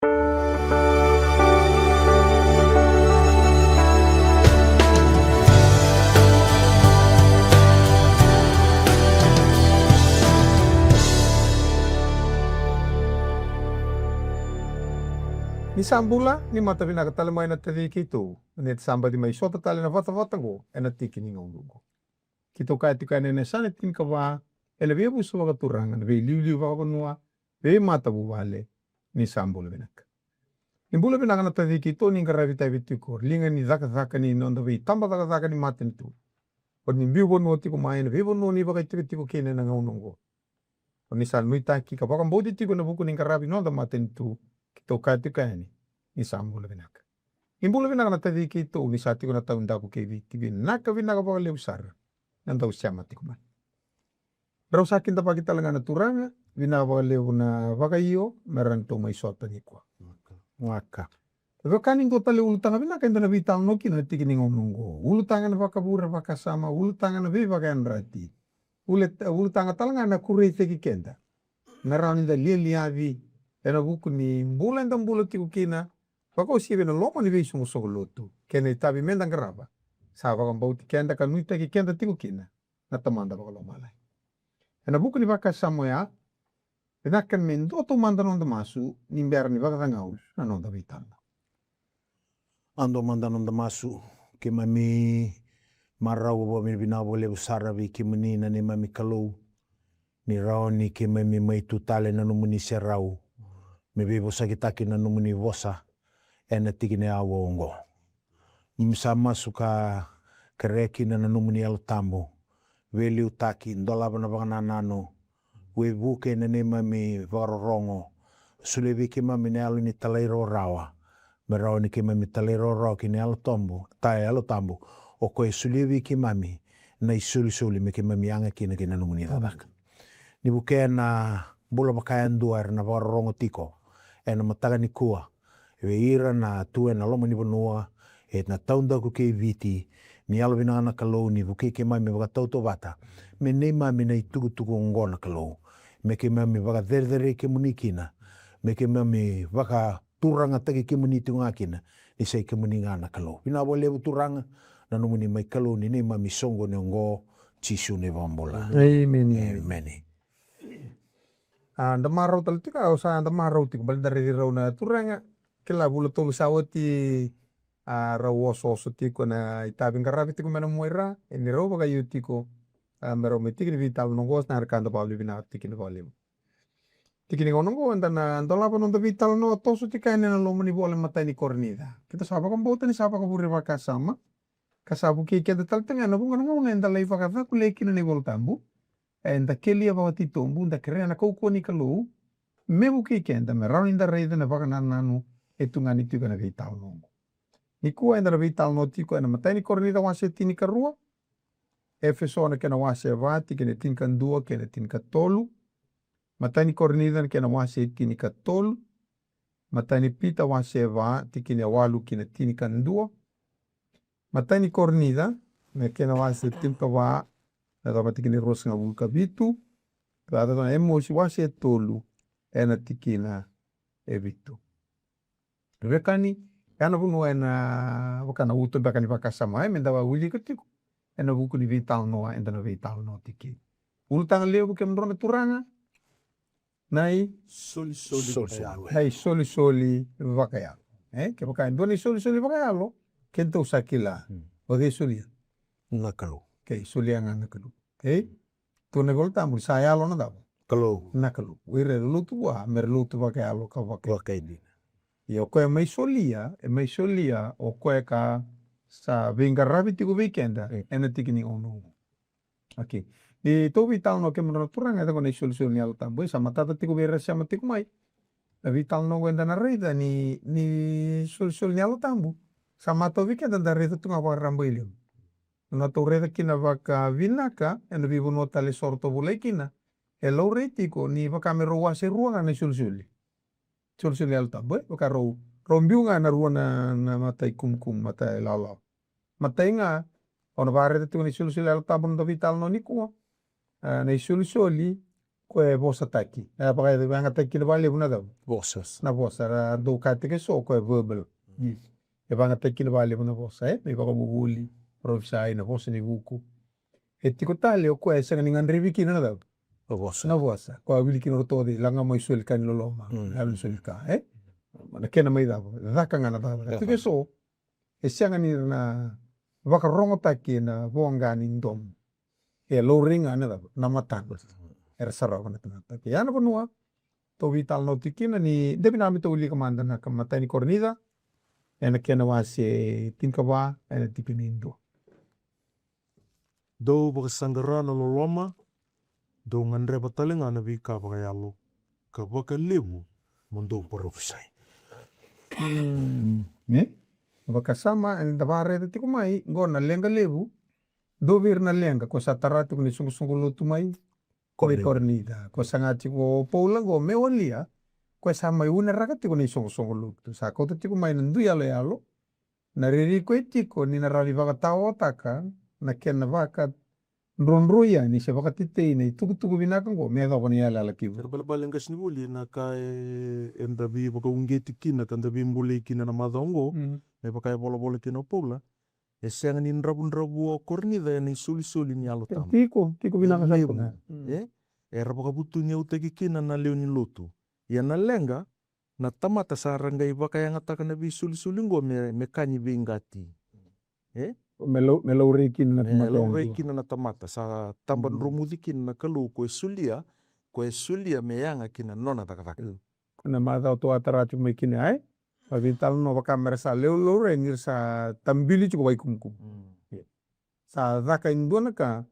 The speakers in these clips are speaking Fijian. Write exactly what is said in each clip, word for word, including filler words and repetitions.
Ni sa bula, ni mata vinaka tale mai na taci keitou. Ni sa baci mai sota tale na vatavata oqo ena tiki ni gauna oqo. Keitou kaya tiko yani ena yasana tinikava ena veiyavusa vakaturaga, na veiliuliu vakavanua, veimatavuvale, ni sa bula vinaka. Ni bula vinaka na taci keitou ni qaravi tavi tiko liga ni cakacaka ni noda veitabacakacaka ni matanitu. O ni biu vanua tiko mai ena veivanua ni vakaitikotiko kina ena gauna oqo. O ni sa nuitaki ka vakabauti tiko ena vuku ni qaravi noda matanitu, keitou kaya tiko yani, ni sa bula vinaka. Ni bula vinaka na taci keitou ni sa tiko na taudaku kei Viti, vinaka vinaka vakalevu sara na dau sema tiko mai. Rau sa kidavaki tale ga na turaga, vinaka vakalevu na vakaio me ratou mai sota nikua. Waka. Vaka ni dua tale ulutaga vinaka eda na veitalanoa kina na tiki ni gauna oqo. Ulutaga na vakavure vakasama, ulutaga na veivakayadrati. Ule-, ulutaga tale ga na kureitaki keda. Na rawa ni da lialiavi ena vuku ni bula eda bula tiko kina, vakaosia vei na loma ni veisoqosoqo lotu kei na itavi meda qarava. Sa vakabauti keda ka nuitaki keda tiko kina na Tamada vakalomalagi. Ena vuku ni vakasama oya, vinaka me dua taumada na noda masu ni bera ni vakacagau na noda veitalanoa. A dua mada na noda masu. Keimami marau vakavinavinaka vakalevu sara vei kemuni na neimami Kalou, ni rawa ni keimami mai tu tale na nomuni serau me veivosakitaki na nomuni vosa ena tiki ni aua oqo. Keimami sa masu ka kerea kina na nomuni Yalo Tabu, veiliutaki, dolava na vakanananu, veivuke na neimami vakarorogo. Solia vei keimami na yalo ni talairawarawa me rawa ni keimami talairawarawa ki na Yalo Tabu, ta Yalo Tabu, o koya e solia vei keimami na isolisoli me keimami yaga kina ki na nomuni cakacaka. Ni vukea na bula vakayadua era na vakarorogo tiko ena mataka nikua, vei ira na tu ena loma ni vanua, ena taudaku kei Viti, ni yalovinaka na Kalou ni vukei keimami vakatautauvata me neimami na itukutuku oqo na Kalou, me keimami vakacerecerei kemuni kina, me keimami vakaturagataki kemuni tiko ga kina, ni sa i kemuni ga na Kalou. Vinaka vakalevu Turaga na nomuni mai Kalou ni neimami soqoni oqo, Jisu na iVakabula. Emeni. Emeni. A, da marau tale tiko, au sa da marau tiko, baleta da raici rau na turaga. Kila vula tolu sa oti, a, rau osooso tiko na itavi qaravi tiko mai na mua i ra, e ni rau vakaio tiko, a, me rau mai tiki ni veitalanoa oqo, sa na ka da vakavinavinaka tiko kina vakalevu. Tiki ni gauna oqo, eda na dolava noda veitalanoa toso tiko yani ena loma ni vola Matai ni Korinica. Keda sa vakabauta ni sa vakavure vakasama, ka sa vukei keda tale tiko ga ena vuqa na gauna eda lai vakacakulei kina na iVola Tabu. Eda kelia vakatitobu, da kerea na kaukauwa ni Kalou me vukei keda me rawa ni da raica na vakanananu e tu ga ni tiko ena veitalanoa oqo. Nikua eda na veitalanoa tiko ena Matai ni Korinica wase tinikarua, Efeso na kena wase va, tikina e tinikadua kei na tinikatolu, Matai ni Korinica na kena wase tinikatolu, Matai ni Pita wase va, tikina e walu ki na tinikadua. Matai ni Korinica na kena wase tinikava, na cava, tikina e ruasagavulu ka vitu. Ka cava na Emosi wase tolu, ena tikina e vitu. Vekani, ena vanua ena vaka na uto beka ni vakasama, e, meda wilika tiko ena vuku ni veitalanoa eda na veitalanoa tiko. Ulutaga levu kemudrau na turaga, na i- Solisoli. Solisoli vakayalo. Na isolisoli vakayalo. E, kevaka e dua na isolisoli vakayalo, kedatou sa kila. Hmm. O cei solia? Na Kalou. Okei, solia ga na Kalou. Okei? Tu na iVola Tabu ni sa yalo na cava? Kalou. Na Kalou. O ira era lotu vua, mera lotu vakayalo ka vakaidina. Vakaidina. Ia o koya e mai solia, e mai solia o koya ka sa veiqaravi tiko vei keda, e, ena tiki ni gauna oqo. Okei. Ni tou veitalanoa kemudrau na turaga, e cava na isolisoli ni Yalo Tabu, e sa matata tiko vei ira sema tiko mai. Na veitalanoa oqo eda na raica ni, ni isolisoli ni Yalo Tabu sa matau vei keda da raica tu ga vakararaba i liu. Na tou raica kina vakavinaka ena veivanua tale e soro tou volai kina, e laurai tiko ni vaka me rau wase rua ga na isolisoli. Solisoli ni Yalo Tabu, e? Vaka rau, rau biu ga na rua na, na matai kumukumu, matai lawalawa. Matai ga, au na vakaraica tiko na isolisoli ni Yalo Tabu na noda veitalanoa nikua. A, na isolisoli ko e vosataki. E vaka e vagataki kina vakalevu na cava? Vosa. Na vosa, ra dau kaya tiko e so ko e verbal. E vagataki kina vakalevu na vosa, e? Me ivakavuvuli, parofisai, na vosa ni vuku. E tiko tale o koya e sega ni gadrevi kina na cava? Na vosa. Na vosa. Koya wili kina o ratou, laga mai soli ka ni loloma. Mm. Laga mai soli ka, e? Na kena mai cava? Caka ga na cakacaka. Tiko e so, e sega ni ra na vakarogotaki ena voqa ni domo. E laurai ga na cava? Na matana. Era sarava na tamata. Ke ya na vanua tou veitalanoa tiko kina ni, de vinaka me tou wilika mada na ka, matai ni Korinica, ena kena wase tinikava, ena tikina e dua. Dou vakasaqara na loloma, dou gadreva tale ga na veika vakayalo, ka vakalevu mo dou parofisai. Mm. Ne? Vakasama, eda vakaraica tiko mai, qo na leqa levu, dua vei ira na leqa, ko sa tara tiko na isoqosoqo lotu mai, ko i Korinica, ko saga tiko o Paula qo, me walia, ko sa mai unaraka tiko na isoqosoqo lotu, sa kauta tiko mai na dui yaloyalo, na riri ko e tiko ni na rawa ni vakataotaka na kena vakadrodroi yani se vakatetei na itukutuku vinaka oqo me yacova na iyalayala ki vua. Kena balebale qasenivuli na ka e, eda veivakauqeti kina ka da veibulai kina na macawa oqo, mm, me vaka e volavola kina o Paula, e sega ni dravudravua o Korinica ena isolisoli ni Yalo Tabu. Tiko, tiko vinaka sara tu ga. Mm. E? Era vakavutuniyautaki kina na lewe ni lotu. Ia na leqa, na tamata sa ra qai vakayagataka na veisolisoli oqo me, me ka ni veiqati. E? Me lau-, me laurai kina na tamata. Me laurai kina na tamata. Sa taba, mm, dromuci kina na Kalou ko e solia, ko e solia me yaga kina nona cakacaka. Mm. Na macawa tou a tara tiko mai kina, e? A veitalanoa vaka me ra sa leulaurai ni ra sa tabili tiko vakaikumukumu. Mm. Sa caka e dua na ka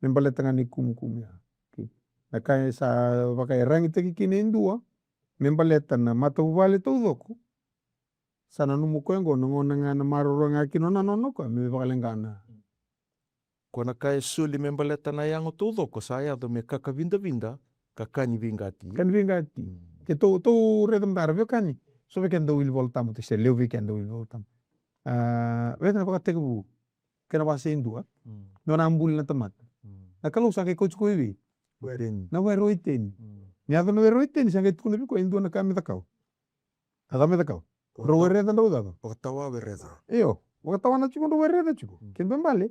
me baleta ga na ikumukumu ya. Okay. Na ka e sa vakaiyaragitaki kina e dua me baleta na matavuvale taucoko. Sa nanuma o koya oqo na gauna ga na maroroya ga kina o nona o koya me vakaleqa na. Ko na ka e soli me baleta na yago taucoko sa yaco me kakavidavida ka ka ni veiqati. Ka ni veiqati. Mm. Ke tou, tou raica mada, veiwekani. So vei keda dau wili Vola Tabu, se levu vei keda dau wili Vola Tabu. A, vei na Vakatekivu kei na wase e dua. Mm. Nona a buli na tamata. Mm. Na Kalou sa qai kauti koya i vei? Were. Iteni. Na were o Iteni. Mm. Ni yaco na were o Iteni, sa qai tukuna vei koya e dua na ka me cakava. A cava me cakava? Drau wereca, drau cava? Vakatawa, wereca. Io, vakatawa na tiko, drau wereca tiko. Mm. Kena ibalebale,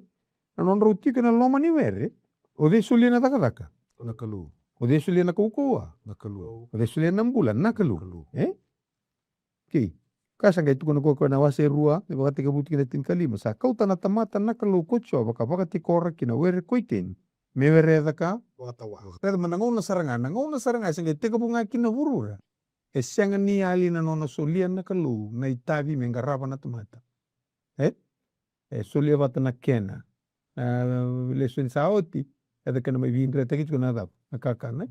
na nodrau tiko ena loma ni were, o cei solia na cakacaka? Na Kalou. O cei solia na kaukauwa? Na Kalou. O cei solia na bula? Na Kalou. Kalou. E? Okay. Ka sa qai tukuna o koya ena wase rua, me Vakatekivu tikina tinikalima. Sa kauta na tamata na Kalou ko Jiova ka vakatikora ki na were ko Iteni me wereca ka vakatawa. Raica mada na gauna sara ga, na gauna sara ga e sa qai tekivu ga kina na vuravura. E sega ni yali na nona solia na Kalou na itavi me qarava na tamata. E? E solia vata na kena. A, lesoni sa oti, e da kena mai vidretaki tiko na cava, na kakana.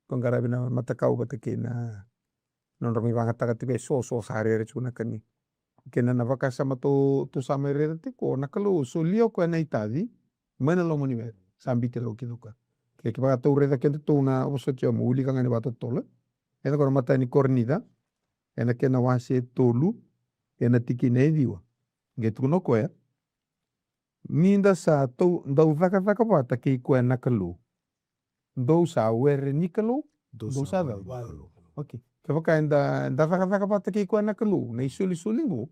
Ko qaravi na matakau vata kei na nodra mai vagataka tiko e so, so sa rere tiko na kani. Kena na vakasama tou, tou sa mai raica tiko, na Kalou solia o koya na itavi mai na loma ni were, sa biuti Lau kina o koya. Ke, kevaka tou raica kedatou na vosoti au mo wilika ga ni vakatotolo. Ena ko na matai ni Korinica, ena kena wase e tolu, ena tikina e ciwa. Qai tukuna o koya, ni da sa tou, dau cakacaka vata kei koya na Kalou, dou sa were ni Kalou, dou sa cau. Dou sa were ni Kalou. Okay. Kevaka eda, eda cakacaka vata kei koya na Kalou, na isolisoli qo,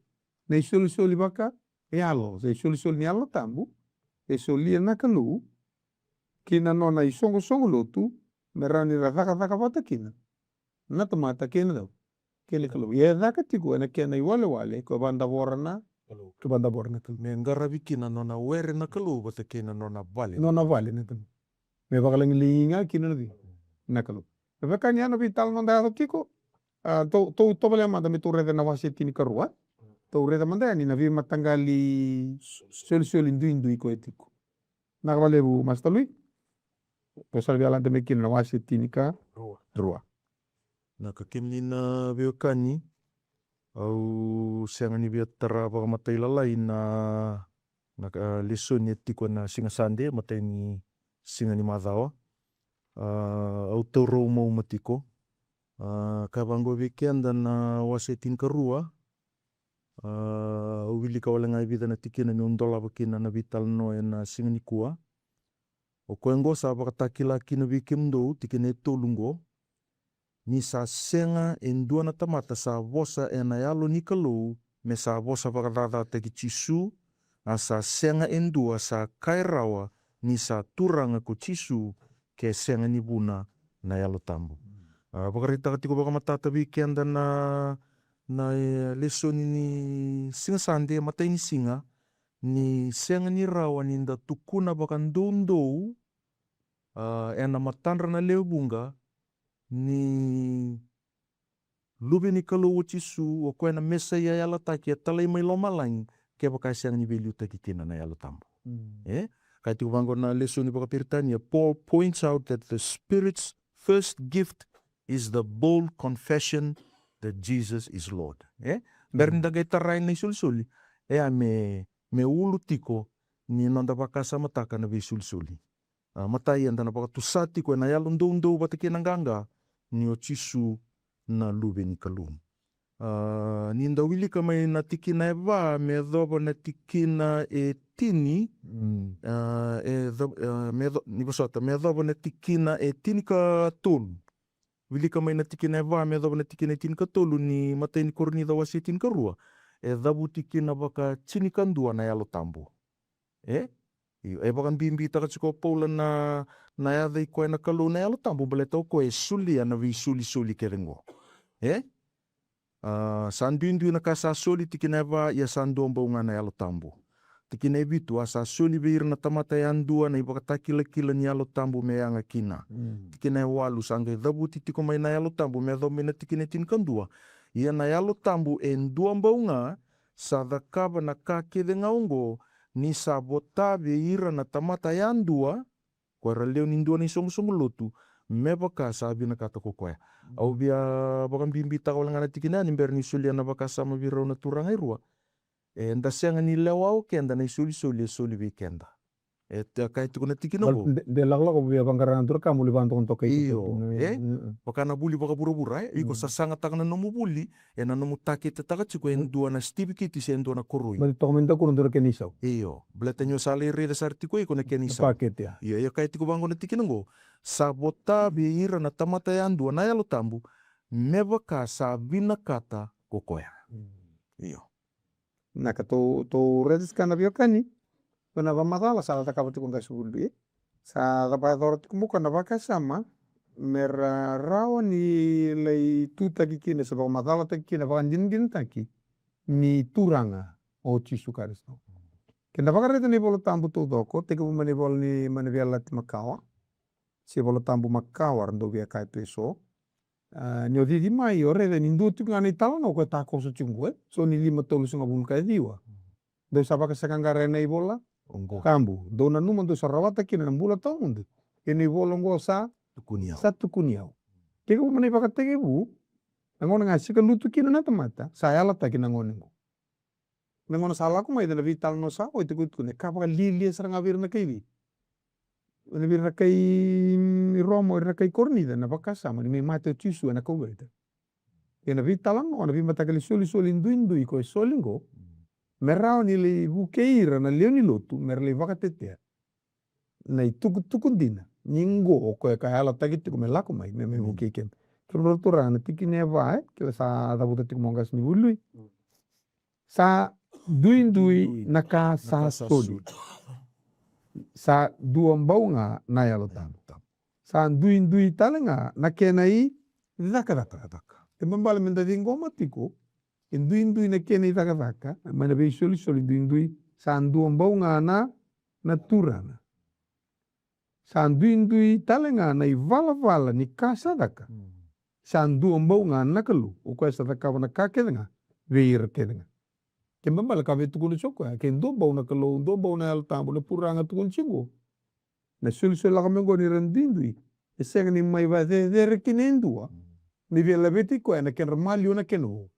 na isolisoli vakayalo, na isolisoli ni Yalo Tabu e solia na Kalou ki na nona isoqosoqo lotu, me rawa ni ra cakacaka vata kina na tamata kei na cau, kei na Kalou. Ia e caka tiko ena kena iwalewale ko e vakadavora na Kalou. Ko e vakadavora na Kalou. Me qaravi kina na nona were na Kalou vata kei na nona vale. Nona vale na Kalou. Me vakalagilagi ga kina na cei? Na Kalou. Na veiwekani, ya na veitalanoa eda yaco tiko. A, tou, tou tovolea mada me tou raica na wase tinikarua. Tou raica mada yani na veimataqali solisoli duidui ko e tiko. Vinaka vakalevu Master Lui. Tou sa via lade mai kina na wase tinikarua. Na ka kemuni na veiwekani, au sega ni via tara vakamatailalai na, na ka, lesoni e tiko ena siga Sade, matai ni siga ni macawa. A, au taura maumau tiko. A, ka vaqo vei keda na wase tinikarua. A, au wilika wale ga e vica na tikina meu dolava kina na veitalanoa ena siga nikua. O koya oqo sa vakatakila kina vei kemudou, tikina e tolu oqo, ni sa sega e dua na tamata sa vosa ena Yalo ni Kalou me sa vosa vakacacataki Jisu, a sa sega e dua sa kaya rawa ni sa Turaga ko Jisu, ke sega ni vuna na Yalo Tabu. A, vakaraitaka tiko vakamatata vei keda na, na, e, lesoni ni Siga Sade, matai ni siga, ni sega ni rawa ni da tukuna vakadoudou, a, ena matadra na lewe vuqa, ni Luve ni Kalou o Jisu, o koya na Mesaia yalataki, e talai mai lomalagi, kevaka e sega ni veiliutaki kina na Yalo Tabu. Mm. E? Kaya tiko vaqo na lesoni vakaperitania, Paul points out that the Spirit's first gift is the bold confession that Jesus is Lord. E? Bera ni da qai tarai na isolisoli, e a me, me ulu tiko ni noda vakasamataka na veisolisoli. A, matai, eda na vakatusa tiko ena yalo doudou vata kei na qaqa ni o Jisu na Luve ni Kalou. A, ni da wilika mai na tikina e va me yacova na tikina e tini, mm, a, e yaco-, a, me yaco-, ni vosota, me yacova na tikina e tinikatolu. Wilika mai na tikina e va me yacova na tikina e tinikatolu ni matai ni Korinica wase tinikarua. E cavuti kina vakatinikadua na Yalo Tabu. E? Io, e vakabibitaka tiko o Paula na, na yaca i koya na Kalou na Yalo Tabu, baleta o koya e solia na veisolisoli kece oqo. E? A, sa duidui na ka sa soli, tikina e va, ia sa dua bau ga na Yalo Tabu. Tikina e vitu, a sa soli vei ira na tamata yadua na ivakatakilakila ni Yalo Tabu me yaga kina. Mm. Tikina e walu, sa qai cavuti tiko mai na Yalo Tabu me yacova mai na tikina e tinikadua. Ia na Yalo Tabu e dua bau ga, sa cakava na ka kece ga oqo, ni sa vota vei ira na tamata yadua, ko ira lewe ni dua na isoqosoqo lotu, me vaka sa vinakata ko koya. Mm. Au via vakabibitaka wale ga na tikina ni bera ni solia na vakasama vei rau na turaga e rua. E, da sega ni lewa o keda na isolisoli e soli vei keda. E, te kaya tiko na tikina qo. De, de lakolako via vaqara na turaga mo li vakadokadokai. Io, e? Mm, mm. Vaka na vuli vakavuravura, e? Iko, mm, sasagataka na nomu vuli, ena nomu taketetaka tiko e, mm, dua na sitivikiti se dua na koroi. Mani toka mai dakuna dua na kena isau. Io, baleta ni o sa lai raica sara tiko iko na kena isau. Pakete, a. Io, e kaya tiko vaqo na tikina qo. Sa vota vei ira na tamata yadua na Yalo Tabu, me vaka sa vinakata ko koya. Mm. Io. Na ka tou, tou raica tiko na veiwekani, ko na vakamacala sa cakava tiko qase vuli. Sa vakayacora tiko mai ko na vakasama, me ra rawa ni lai tutaki kina, se vakamacalataki kina, vakadinadinataki, ni Turaga o Jisu Karisito. Ke da vakaraica na iVola Tabu taucoko, tekivu mai na ivola ni, mai na Veiyalayalati Makawa, se iVola Tabu makawa era dau via kaya tu eso. A, ni o cici mai, o raica ni dua tiko ga na italanoa ko e takoso tiko qo, e? Joni lima tolusagavulu ka ciwa. Dou sa vakasaqaqara ena iVola Tabu. Dou nanuma dou sa rawata kina na bula tawamudu. Kei na ivola oqo sa tukuni au. Sa tukuni au. Tekivu mai na ivakatekivu, na gauna ga e sega lutu kina na tamata, sa yalataki na gone oqo. Na gauna sa lako mai, na veitalanoa sa oti, ko tukuna, ka vakalialia sara ga vei ira na kai, vei ira na kai Roma, ira na kai Korinica, na vakasama ni mai mate o Jisu ena kauveilatai. Ia na veitalanoa, na veimataqali solisoli duidui ko e soli qo, me rawa ni lai vukei ira na lewe ni lotu, me ra lai vakatetea na itukutuku dina ni qo o koya ka yalataki tiko me lako mai, me, me, mm, vukei keda. Kemudrau na turaga, na tikina e va, e, keda sa cavuta tiko mai o qase ni vuli. Mm. Sa duidui na ka sa soli. Sa dua bau ga na Yalo Tabu. Sa duidui tale ga na kena icakacaka. Kena ibalebale me da ciqoma tiko, e duidui na kena icakacaka, mai na veisolisoli duidui, sa dua bau ga na, na Turaga. Sa duidui tale ga na ivalavala ni ka sa caka. Mm. Sa dua bau ga na Kalou, o koya sa cakava na ka kece ga vei ira kece ga. Kena ibalebale ka via tukuna tiko o koya, ke dua bau na Kalou, dua bau na Yalo Tabu, na Turaga tukuna tiko qo. Na solisoli lako mai qo ni ra duidui, e sega ni mai vakacecere kina e dua, mm, ni via laveti koya na kedra maliwa na kena o.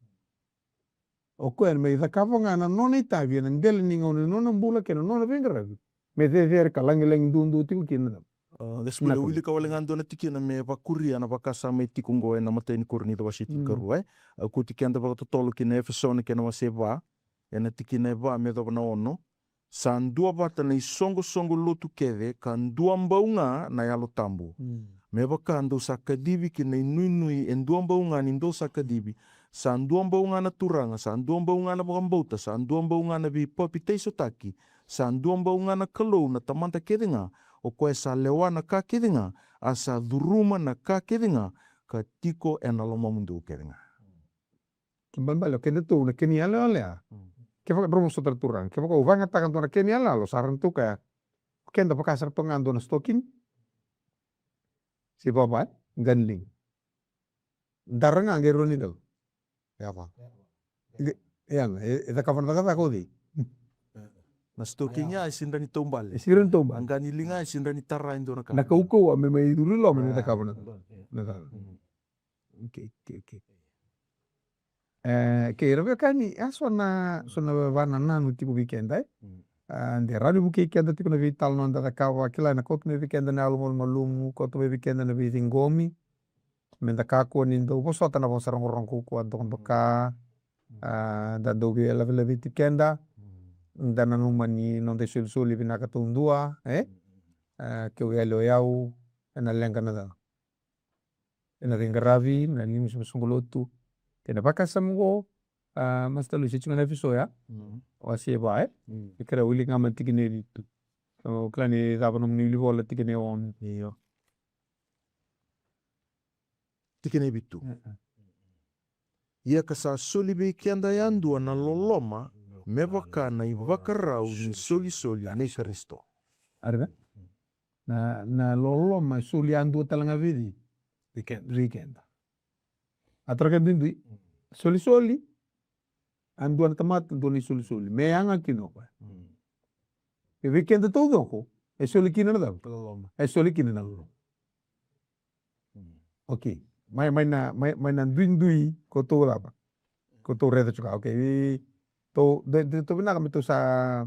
O koya ena mai cakava ga na nona itavi ena dela ni gauna ni nona bula kei na nona veiqaravi, me cecere ka lagilagi duadua tiko kina. A, Desmond, au wilika wale ga dua na tikina me vakuria na vakasama e tiko oqo ena imatai ni Korinica wase tinikarua, e? Au kauti keda vakatotolo ki na Efeso na kena wase va, ena tikina e va me yacova na ono. Sa dua vata na isoqosoqo lotu kece, ka dua bau ga na Yalo Tabu. Mm. Me vaka dou sa kacivi ki na inuinui e dua bau ga ni dou sa kacivi, sa dua bau ga na Turaga, sa dua bau ga na vakabauta, sa dua bau ga na veipapitaisotaki, sa dua bau ga na Kalou na Tamada kece ga, o koya sa lewa na ka kece ga, a sa curuma na ka kece ga, ka tiko ena lomamudou kece ga. Kena ibalebale, o kedatou na kena iyaloyalo ya. Mm. Kevaka drau vosota na Turaga, kevaka au vakayagataka dua na kena iyaloyalo, sa ratou kaya, o keda vaka sara toka ga dua na sitoa kini. Se vava, e? Qaniligi. Dara ga qai rawa ni dau. Ia, va. Ia, e, e cakava na cakacaka o cei? Na sitoa kini ya e sega ni taubale. E sega ni taubale. A qaniligi e sega ni tara e dua na ka. Na kaukauwa me mai curu i loma me cakava na, na cakacaka. Mm. Okay, okay, okay. E, okay, ra veiwekani, a so na, so na vakanananu tiko vei keda, e? Mm. A, de rawa ni vukei keda tiko na veitalanoa da cakava, kila na kauta mai vei keda na yalo malumalumu, kauta mai vei keda na veiciqomi. Me da kakua ni dau vosota na vosa rogorogo kaukaua, dokadoka. Mm. A, da dau veilavelaveti keda. Mm. Da nanuma ni noda isolisoli vinaka taudua, e? Mm. A, keu yali o yau, ena leqa na cau. Ena veiqaravi, na liga ni soqosoqo lotu. Kei na vakasama oqo, a, Master Luis, e tiko ga na episode ya. Mm. Wase va, e? Mm. E kerea o wili ga mai na tikina e vitu. O kila ni cava nomuni wili vola tikina e ono. Io. Tikina e vitu. Mm, mm. Ia ka sa soli vei keda yadua na loloma, me vaka na ivakarau ni solisoli nei Karisito. Arega? Na, na loloma e soli yadua tale ga vei cei? Vei keda. Vei keda. A tara keda duidui. Mm. Solisoli. A dua na tamata, dua na isolisoli. Me yaga kina o koya. Mm. E vei keda taucoko, e soli kina na cava? Loloma. E soli kina na loloma. Mm. Okay. Mai, mai na, mai, mai na duidui ko tou cava? Ko tou raica tiko. Okay. Tou, de, de, tou vinaka me tou sa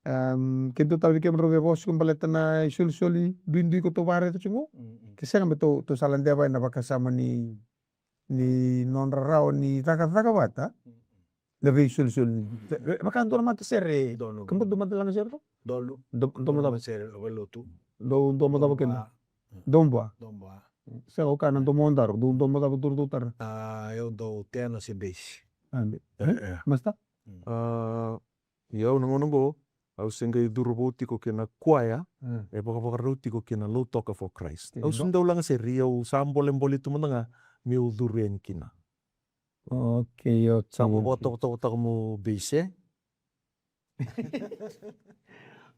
Em, keitou tale vei kemudrau veivosa tiko baleta na isolisoli duidui ko tou vakaraica tiko qo. Mm, mm. Ke sega me tou, tou sa ladeva ena vakasama ni, ni nodra rawa ni cakacaka vata. Mm, mm. Na veisolisoli. Ve-, vaka dua na matasere. Donu. Kemudou dua matalaga sere to? Donu. Do-, domo cava? Matasere, o veilotu. Dou, domo cava kena? Domo vua. Domo vua. Domo vua. Sega o ka na domo daro, dou domo cava dou, dou tara? A, au dau tena se base. A, be-, e, e. Master? Mm. A, Ia au na gauna oqo, au se qai curu vou tiko kei na kuaya, mm, e vakavakarau tiko kei na Lautoka for Christ. Au se dau lagasere, ia au sa bolebole tu mada ga meu curu yani kina. Okay, okay, okay. Sa vakatovotovotaka meu base.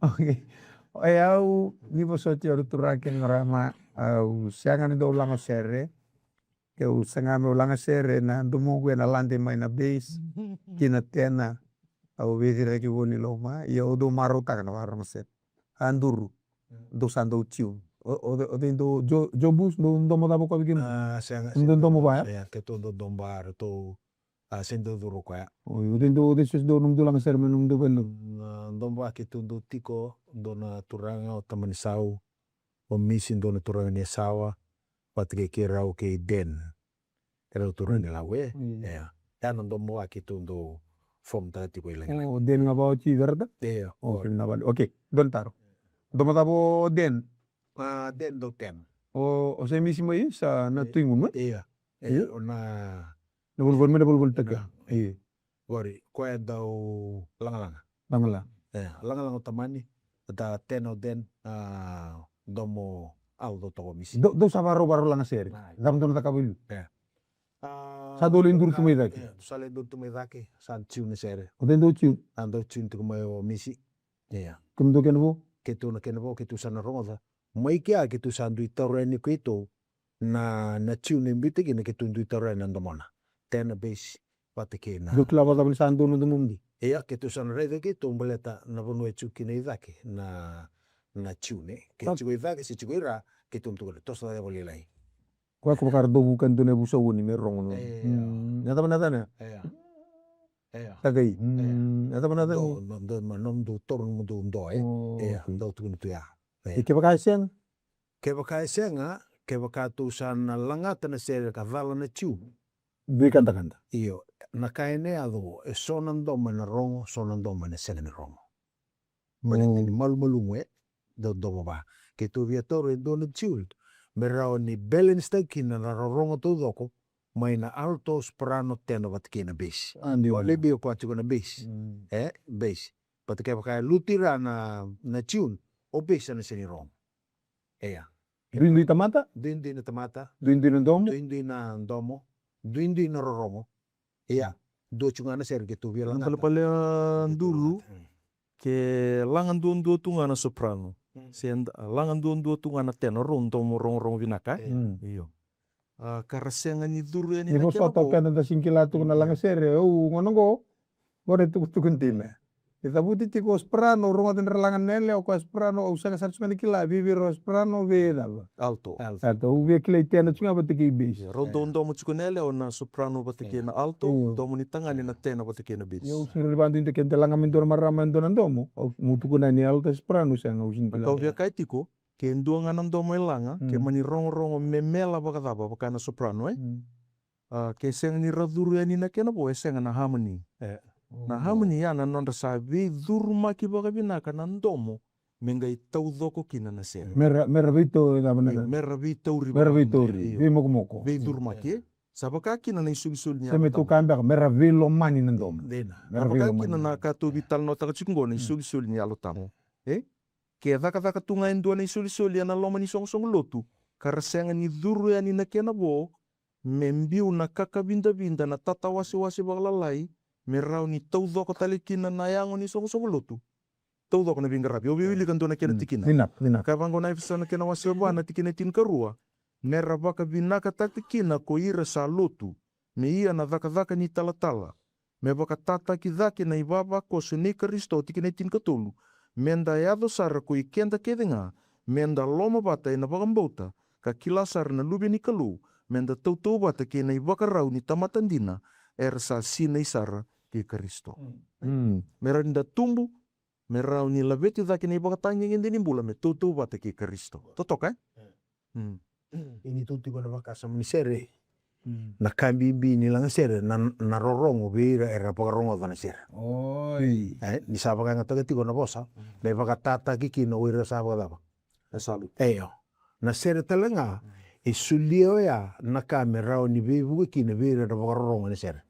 Okay. O yau, ni vosoti au na turaga kei na marama, au sega ni dau lagasere. Keu saga meu lagasere na domoqu ena lade mai na base ki na tena. Au veiciraki vou ni loma, ia au dau marautaka na vakarogo sere. A duru, dou sa dau tune. O, o, o cei dau, Jo, Jo Bus, dau domo cava o koya vei kemudou? A, sega, dau domo vaya? Ia, keitou dau domo vaya, ratou, a, se dau curu o koya. O, o cei dau, o cei se dau nomudou lagasere mai nomudou vale? Na domo vaya keitou dau tiko, dua na turaga o Tamanisau, o Misi, dua na turaga ni Yasawa, vata kei keirau kei Den. Keirau turaga ni Lau, e? Ia. Ia na domo vaya keitou dau form taka tiko i lagi. O Den ga vaya oti Verata? Ia. O, kei na vale. Okay, dua na taro. Domo cava o Den? A, Den dau tena. O, o se Misi mai sa na tui gunu, e? Ia. Ia. O na Na volivoli mai na volivoli takia. Ia. Qori, koya e dau lagalaga. Lagalaga. E, lagalaga o tamani, da tena o Den, a, domo au dau toka o Misi. Dou, dou sa varau, varau lagasere. Ai. Cava dou na cakava i liu? E. A, sa dou lai duri tu mai cake. E, sa lai duri tu mai cake, sa tune sere. O cei dau tune? A dau tune tiko mai o Misi. Ia. Kemudou kena vo? Keitou na kena vo, keitou sa na rogoca. Mai kea keitou sa dui taura yani keitou na, na tune e biuta kina keitou dui taura yani na domona. Tena base vata kei na. Dou kila vakacava ni sa donu na domomudou? Ia, keitou sa na raica keitou baleta na vanua e tiko kina i cake na, na tune. Ke tiko i cake se tiko i ra, keitou na tukuna toso cake vakalailai. Koya ko vaka ra dau vuka e dua na yavusa oni me rogo na. Ia. Mm. Na cava na yacana? Ia. Ia. Takai. Ia. Mm, na cava na yacana? Dou, dou, dou, ma nomudou taura nomudou doa, e? O, ia, okay. Dau tukuna tu ya. Ia. E kevaka e sega? Kevaka e sega, kevaka tou sa na lagata na sere ka cala na tune. Dui kadakada. Io, na ka ena yaco, e so na domo ena rogo, so na domo ena sega ni rogo. Baleta ni malumalumu e dodovo va. Keitou via taura e dua na tune me rawa ni balance-taki kina na rorogo taucoko mai na alto, soprano, tenor vata kei na bass. O lebi o koya tiko na bass. E bass. Vata kevaka e lutu i ra na tune, o bass ena sega ni rogo. Ia. Duidui tamata? Duidui na tamata. Duidui na domo? Duidui na domo. Duidui na rorogo. Ia, dua tu ga na sere keitou via lagata. Balebale a duru, ke laga duadua tu ga na soprano. Se laga duadua tu ga na tenor, rau domo rogorogo vinaka. Io. A, ka ra sega ni curu yani na kena vo. Ni vosota o keda da sega ni kila tu na laga sere, au gona qo, qo na itukutuku dina. Ni cavuti tiko o soprano, au rogoca ni ra laga na yalewa, o koya soprano, au sega sara tu ga ni kila, vei vei rau soprano, vei cava. Alto. Alto, au via kilai tenor tu ga vata kei bass. Rau dau domo tiko na yalewa na soprano vata kei na alto, domo ni tagane na tenor vata kei na bass. Ia au sega ni vakaduidui ke da laga mai dua na marama e dua na domo, au, meu tukuna ni alto, soprano, sega, au sega ni kila. Kau via kaya tiko, ke dua ga na domo e laga, ke mani rogorogo memela vakacava, vaka na soprano, e? A, ke sega ni ra curu yani na kena vo, e sega na harmony. Na harmony ya na nodra sa veicurumaki vakavinaka na domo me qai taucoko kina na sere. Me ra, me ra veitau, e cava na, me ra veitauri, me ra veitauri, veimokomoko. Veicurumaki, e? Sa vaka kina na isolisoli ni Yalo Tabu. Se me tou kaya beka, me ra veilomani na domo. Dina. Sa vaka kina na ka tou veitalanoataka tiko qo, na isolisoli ni Yalo Tabu. E? Ke cakacaka tu ga e dua na isolisoli ena loma ni soqosoqo lotu, ka ra sega ni curu yani na kena vo, me biu na kakavidavida, na tatawasewase vakalalai, me rawa ni taucoko tale kina na yago ni soqosoqo lotu. Taucoko na veiqaravi. Au via wilika dua na kena tikina. Vinaka, vinaka. Ka vaqo na Efeso na kena wase va na tikina e tinikarua. Me ra vakavinakataki kina ko ira sa lotu, me ia na cakacaka ni talatala, me vakatataki cake na ivavakoso nei Karisito, tikina e tinikatolu, me da yaco sara ko i keda kece ga, me da lomavata ena vakabauta, ka kila sara na Luve ni Kalou, me da tautauvata kei na ivakarau ni tamata dina, era sa sinai sara kei Karisito. Me rawa ni da tubu, me rawa ni laveti cake na ivakatagedegede ni bula, me tautauvata kei Karisito. Totoka, e? Ia ni tu tiko na vakasama ni sere. Na ka bibi ni laga sere, na, na rorogo vei ira era vakarogoca na sere. Oi. E, ni sa vakayagataka tiko na vosa, me vakatataki kina o ira sa vakacava. E sa lotu. Io. Na sere tale ga, e solia oya na ka me rawa ni veivuke kina vei ira era vakarorogo ena sere.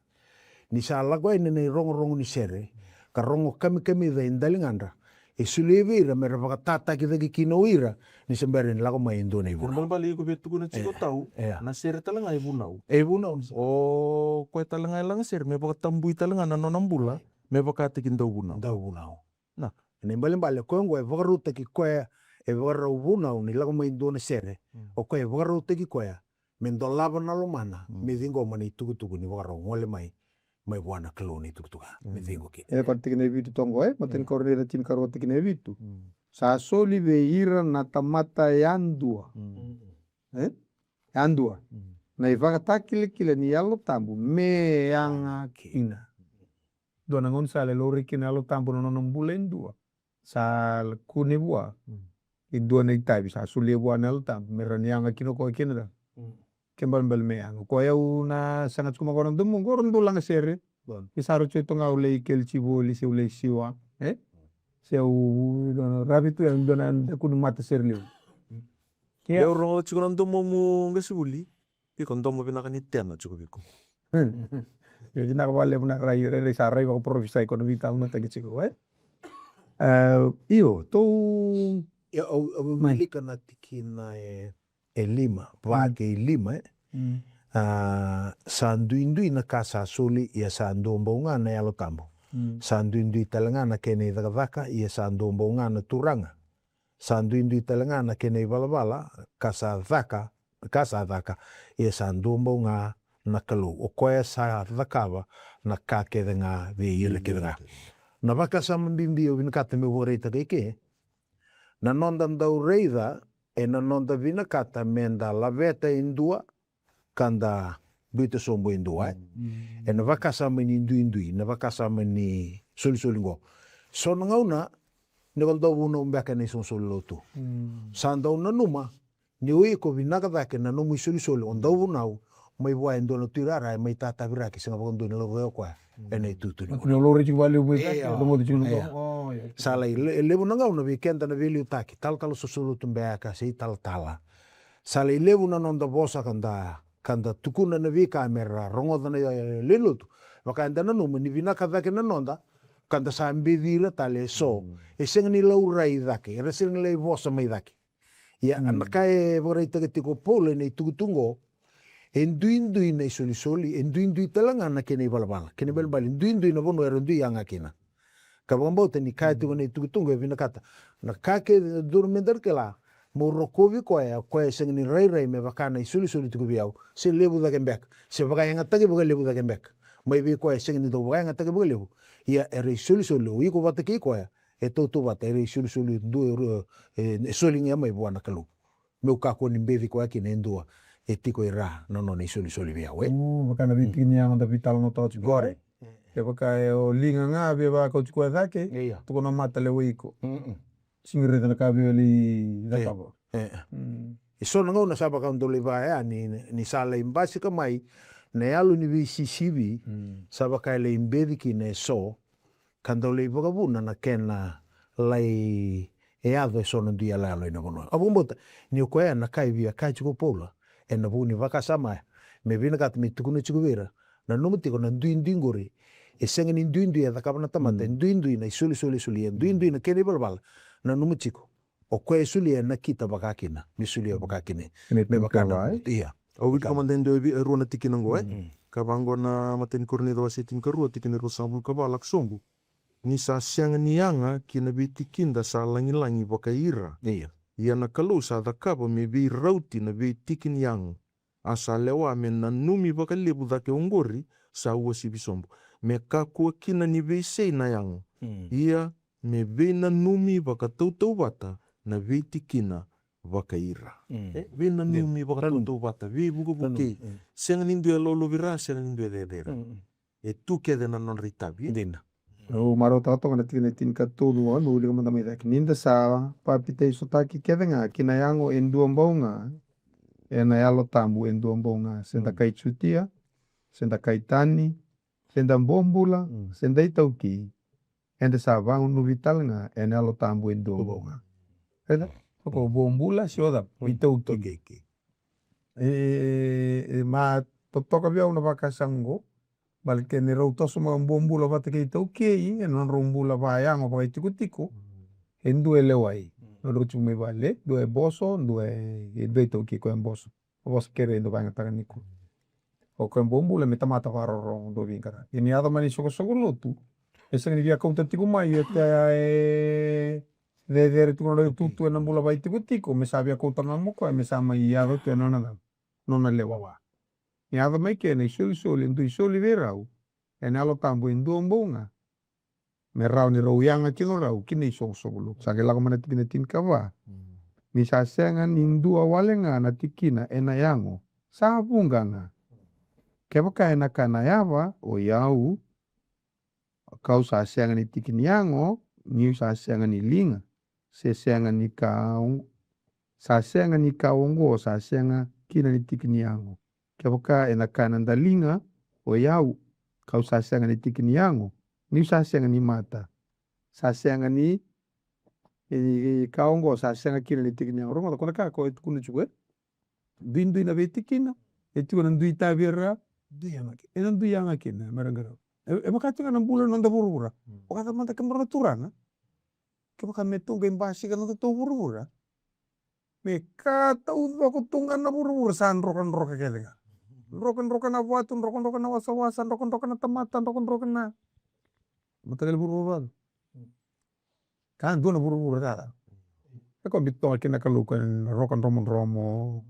Ni sa lako yani na irogorogo ni sere, ka rogo kamikamica e daligadra, e solia vei ira me ra vakatataki cake kina o ira, ni se bera ni lako mai e dua na ivunau. Kena ibalebale iko via tukuna tiko tau, na sere tale ga e vunau. E vunau. O koya tale ga e laga sere, me vakatabui tale ga na nona bula, me vakataki dauvunau. Dauvunau. Na. Na ibalebale, koya oqo e vakarautaki koya, e vakarau vunau ni lako mai dua na sere. O koya e vakarautaki koya me dolava na lomana, me ciqoma na itukutuku ni vakarau gole mai, mai vua na Kalou na itukutuku. Me ciqo kina. E koya tikina e vitu toqo, e? Matai ni Korinica tinikarua tikina e vitu. Sa soli vei ira na tamata yadua. E? Yadua. Na ivakatakilakila ni Yalo Tabu, me yaga kina. Dua na gaunisala e laurai kina na Yalo Tabu na nona bula e dua. Sa kune vua e dua na itavi, sa solia vua na Yalo Tabu me rawa ni yaga kina o koya kina. Ke balebale me yaga o koya, au na saga tiko mai qo na domo qo, ra dau laga sere. Ke sa rauti toka ga au lai kelesi voli se au lai siwa, e? Se au ravi tu e dua na daku ni mata sere levu. Ke au rogo tiko na domomu, qasenivuli. Iko domo vinaka ni tena tiko vei iko. E vinaka vakalevu na rai, rai, rai sa rai vakaparofisai ko na veitalanoataki tiko, e? E, io, tou. Ia, au, au wilika na tikina e, e lima, va kei lima, e? A, sa duidui na ka sa soli, ia sa dua bau ga na Yalo Tabu. Sa duidui tale ga na kena icakacaka, ia sa dua bau ga na Turaga. Sa duidui tale ga na kena ivalavala, ka sa caka, ka sa caka, ia sa dua bau ga na Kalou. O koya sa cakava na ka kece ga vei ira kece ga. Na vakasama bibi au vinakata meu vakaraitaka i ke, na noda dau raica, e na noda vinakata me da laveta e dua, ka da biuta sobu e dua, e? Ena vakasama ni duidui, na vakasama ni solisoli qo. So na gauna, ni ko dau vunau beka ena isolisoli lotu. Sa dau nanuma, ni o iko vinaka cake na nomu isolisoli, o dau vunau, mai vua e dua na tuirara e mai tataviraki, sega vakadua ni laurai o koya ena itutu ni gauna. Ni laurai tiko vakalevu mai cake, rogoci tiko na gauna. Sa lai le-, levu na gauna vei keda na veiliutaki, talatala soso lotu beka se italatala. Sa lai levu na noda vosa ka da, ka da tukuna na veika me ra rogoca na, e, lewe ni lotu. Vaka eda nanuma ni vinaka cake na noda, ka da sa beci ira tale eso. E sega ni laurai cake, era sega ni lai vosa mai cake. Ia, na ka e vakaraitaka tiko o Paula ena itukutuku oqo, e duidui na isolisoli, e duidui tale ga na kena ivalavala. Kena ibalebale, duidui na vanua era dui yaga kina. Ka vakabauta ni kaya tiko na itukutuku e vinakata. Na ka kece e dodonu me daru kila, mo rokovi koya, koya e sega ni rairai me vaka na isolisoli tiko vei au, se levu cake beka, se vakayagataki vakalevu cake beka. Mai vei koya e sega ni dau vakayagataki vakalevu. Ia era isolisoli, o iko vata kei koya, e tautauvata, era isolisoli dua, e, e, e soli ga mai vua na Kalou. Meu kakua ni beci koya kina e dua e tiko i ra na nona isolisoli vei au, e. Mm, vaka na veitiki ni yago da veitalanoataka tiko. Qori. Kevaka e o liga ga via vakauti koya cake, tukuna mata lewai iko. Sega ni raica na ka via lai cakava. E. E so na gauna sa vaka dau lai vaya ni, ni sa lai basika mai na yalo ni veisisivi, sa vaka e lai beci kina e so, ka dau lai vakavuna na kena lai e yaco e so na dui yaloyalo ena vanua. Au vakabauta ni o koya na ka e via kaya tiko o Paula ena vuku ni vakasama ya. Me vinakata me tukuna tiko vei ira, nanuma tiko na duidui qori. E sega ni duidui e cakava na tamata, e duidui na isolisoli e solia, e duidui na kena ivalavala. Nanuma tiko, o koya e solia e nakita vakakina, me solia vakakina. Me vaka na, ia. Au wilika mada e dua, e rua na tikina oqo, e. Ka vaqo na imatai ni Korinica wase tinikarua, tikina e ruasagavulu ka va, lako sobu. Ni sa sega ni yaga ki na veitikida sa lagilagi vakai ira. Ia na Kalou sa cakava me veirauti na veitiki ni yago. A sa lewa me nanumi vakalevu cake oqori sa uasivi sobu, me kakua kina ni veisei na yago. Ia me veinanumi vakatautauvata na veitikina vakai ira. E, veinanumi vakatautauvata, veivukevukei. Sega ni dua e lolovira, sega ni dua e cecere. E tu kece na nodra itavi, e? Dina. Au marautaka toka na tikina e tinikatolu, au wilika mada mai cake. Ni da sa papitaisotaki kece ga ki na yago e dua bau ga, ena Yalo Tabu e dua bau ga. Se da kai Jutia, se da kai tani, se da bobula, se da iTaukei, eda sa vagunuvi tale ga ena Yalo Tabu e dua bau ga. Raica? Ko bobula se o cava? ITaukei. E, e, e, ma totoka vei au na vakasama oqo. Baleta ni rau toso mai bobula vata kei iTaukei ena nodrau bula vayago vakaitikotiko. E dua e lewai. Nodrau tiko mai vale, dua e boso, dua e, e dua iTaukei ko e boso. Vosa kere e dua vakayagataka nikua. O koya bobula me tamata vakarorogo, dua veiqaravi. Ia ni yaco mai na isoqosoqo lotu, e sega ni via kauta tiko mai, e te, e cecere tiko na nona itutu ena bula vakaitikotiko, me sa via kauta ga mai o koya, me sa mai yaco tu ena nona, nona lewa. Ni yaco mai ke na isolisoli, e dua isoli vei rau, ena Yalo Tabu e dua bau ga. Me rawa ni rau yaga kina o rau ki na isoqosoqo lotu. Sa qai lako mai na tikina tinikava. Ni sa sega ni dua wale ga na tikina ena yago, sa vuqa ga. Kevaka ena ka na yava, o i au, kau sa sega ni tiki ni yago, niu sa sega ni liga, se sega ni ka o-, sa sega ni ka oqo, sa sega kina ni tiki ni yago. Kevaka ena ka na daliga, o i au, kau sa sega ni tiki ni yago, niu sa sega ni mata. Sa sega ni, e, e, ka oqo, sa sega kina ni tiki ni yago. Rogoca, ko na ka ko e tukuna tiko, e? Duidui na veitikina, e tiko na dui itavi era dui yaga ki-, ena dui yaga kina, me ra qaravi. E, e vaka tiko ga na bula na noda vuravura. Vakacava mada kemudrau na turaga? Kevaka me tou qai basika na nodatou vuravura, me ka taucoko tu ga na vuravura sa drokadroka kece ga. Drokadroka na vatu, drokadroka na wasawasa, drokadroka na tamata, drokadroka na mataqali vuravura. Ka dua na vuravura cava? E ko biuta toka kina na Kalou ko na roka dromodromo,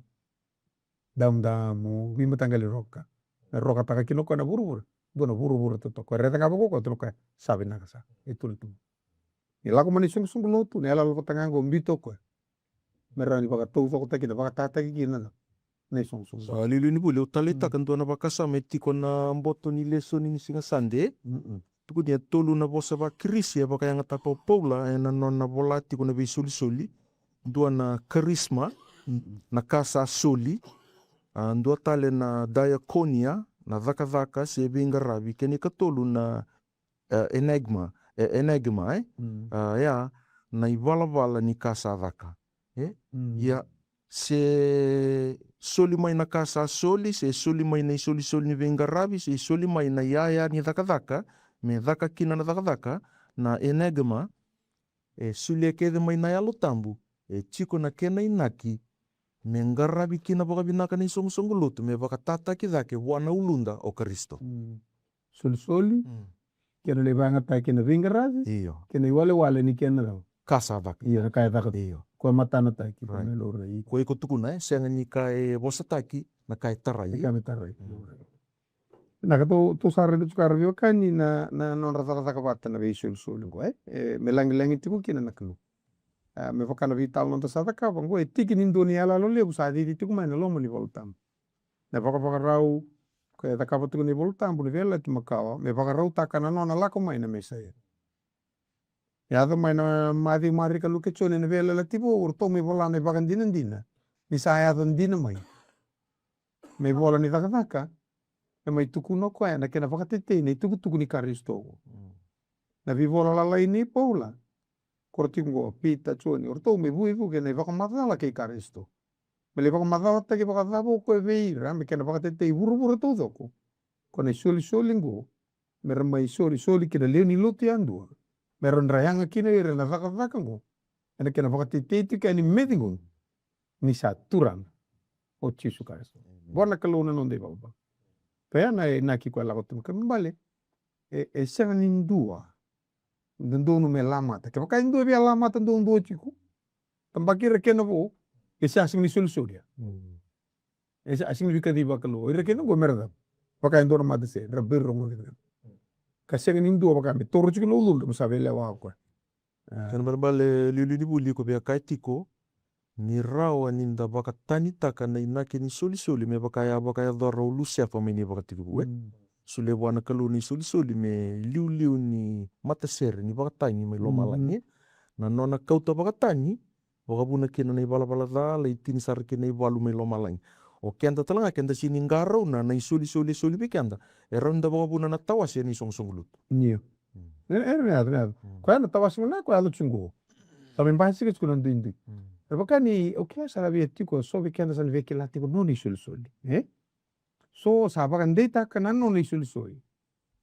damudamu, veimataqali roka. Me rokataka kina o koya na vuravura. Dua na vuravura totoka. Ko raica ga vaka o koya, tukuna o koya, sa vinaka sara. E tu na tu. Ni lako mai na isoqosoqo lotu, na iyaloyalo vata ga qo, biuta o koya. Me rawa ni vakataucokotaki kina, vakatataki kina na, na isoqosoqo. Sa liuliu ni vuli, au taleitaka dua na vakasama e tiko na boto ni lesoni ni siga Sade. Tukuni e tolu na vosa vaKirisi e vakayagataka o Paula ena nona vola tiko na veisolisoli. Dua na karisma, na ka sa soli, A, dua tale na diaconia, na cakacaka se veiqaravi, kei na ikatolu na, e, enigma, e, enigma, e? Mm. A, ya, na ivalavala ni ka sa caka. E? Mm. Ia, se soli mai na ka sa soli, se soli mai na isolisoli ni veiqaravi, se soli mai na iyaya ni cakacaka, me caka kina na cakacaka, na enigma, e solia kece mai na Yalo Tabu, e tiko na kena inaki, me qaravi kina vakavinaka na isoqosoqo lotu, me vakatataki cake vua na uluda o Karisito. Mm. Solisoli, Mm. kena lai vakayagataki kei na veiqaravi, Io. kei na iwalewale ni kena cava? Ka sa caka. Io, na ka e caka. Io. Ko e matanataki, ko Right. me laurai. Ko iko tukuna, e, sega ni ka e vosataki, na ka e tarai. Na ka me tarai. Mm. Na ka tou, tou sa raica tu ka ra veiwekani na, na nodra cakacaka vata na veisolisoli qo, e? E, me lagilagi tiko kina na Kalou. A, me vaka na veitalanoa da sa cakava qo, e tiki ni dua na iyaloyalo levu sa cici tiko mai na loma ni Vola Tabu. Na vakavakarau, ko e cakava tiko na iVola Tabu, na Veiyalayalati Makawa, me vakarautaka na nona lako mai na Mesaia. Yaco mai na Maciu, Marika, Luke, Joni, na Veiyalayalati Vou, o ratou mai vola na ivakadinadina ni sa yaco dina mai. Me vola ni cakacaka, e mai tukuna o koya na kena vakatetei na itukutuku ni Karisito. Mm. Na veivola lalai nei Paula, ko ra tiko qo, Pita, Joni, o ratou me vuivuke na ivakamacala kei Karisito. Me lai vakamacalataki vakacava o koya vei ira, me kena vakatetei vuravura taucoko. Ko na isolisoli qo, me ra mai solisoli kina lewe ni lotu yadua. Me ra dra yaga kina o ira na cakacaka qo. Ena kena vakatetei tiko yani me ciqomi ni sa Turaga o Jisu Karisito. Amen. Vua na Kalou na noda ivalavala. Koya na inaki koya lako tu me ka me bale. E, e sega ni dua. Dodonu me lamata. Kevaka e dua via lamata duadua tiko. Tabaki ira kena vo. E sa sega ni solisoli ya. Mm. E sa sega ni veikacivi vakalou. Ira kece qo me ra cava? Vaka e dua na matasere, ra beri rogo kece. Ka sega ni dua vaka me toro tiko na uludra, mo sa veilewa o koya. A. Kena balebale, liuliu ni vuli ko via kaya tiko, ni rawa ni da vakatanitaka na inaki ni solisoli, me vaka ya vakayacora o Lusefa mai na ivakatekivu, e? Mm. Solia vua na Kalou na isolisoli me liuliu ni matasere, ni vakatagi mai lomalagi. Mm. Na nona kauta vakatagi, vakavuna kina na ivalavala ca, lai tini sara kina ivalu mai lomalagi. O keda tale ga, keda sega ni qarauna na isolisoli e soli vei keda, e rawa ni da vakavuna na tawase ena isoqosoqo lotu. Io. Mm. E, e, e, e, e. Mm. Koya na tawase gona, koya yaco tiko qo. Sa mai basika tiko na duidui. Mm. E vaka ni, o kila sara via tiko, so vei keda sa na via kila tiko nona isolisoli. E? So sa vakadeitaka na nona isolisoli.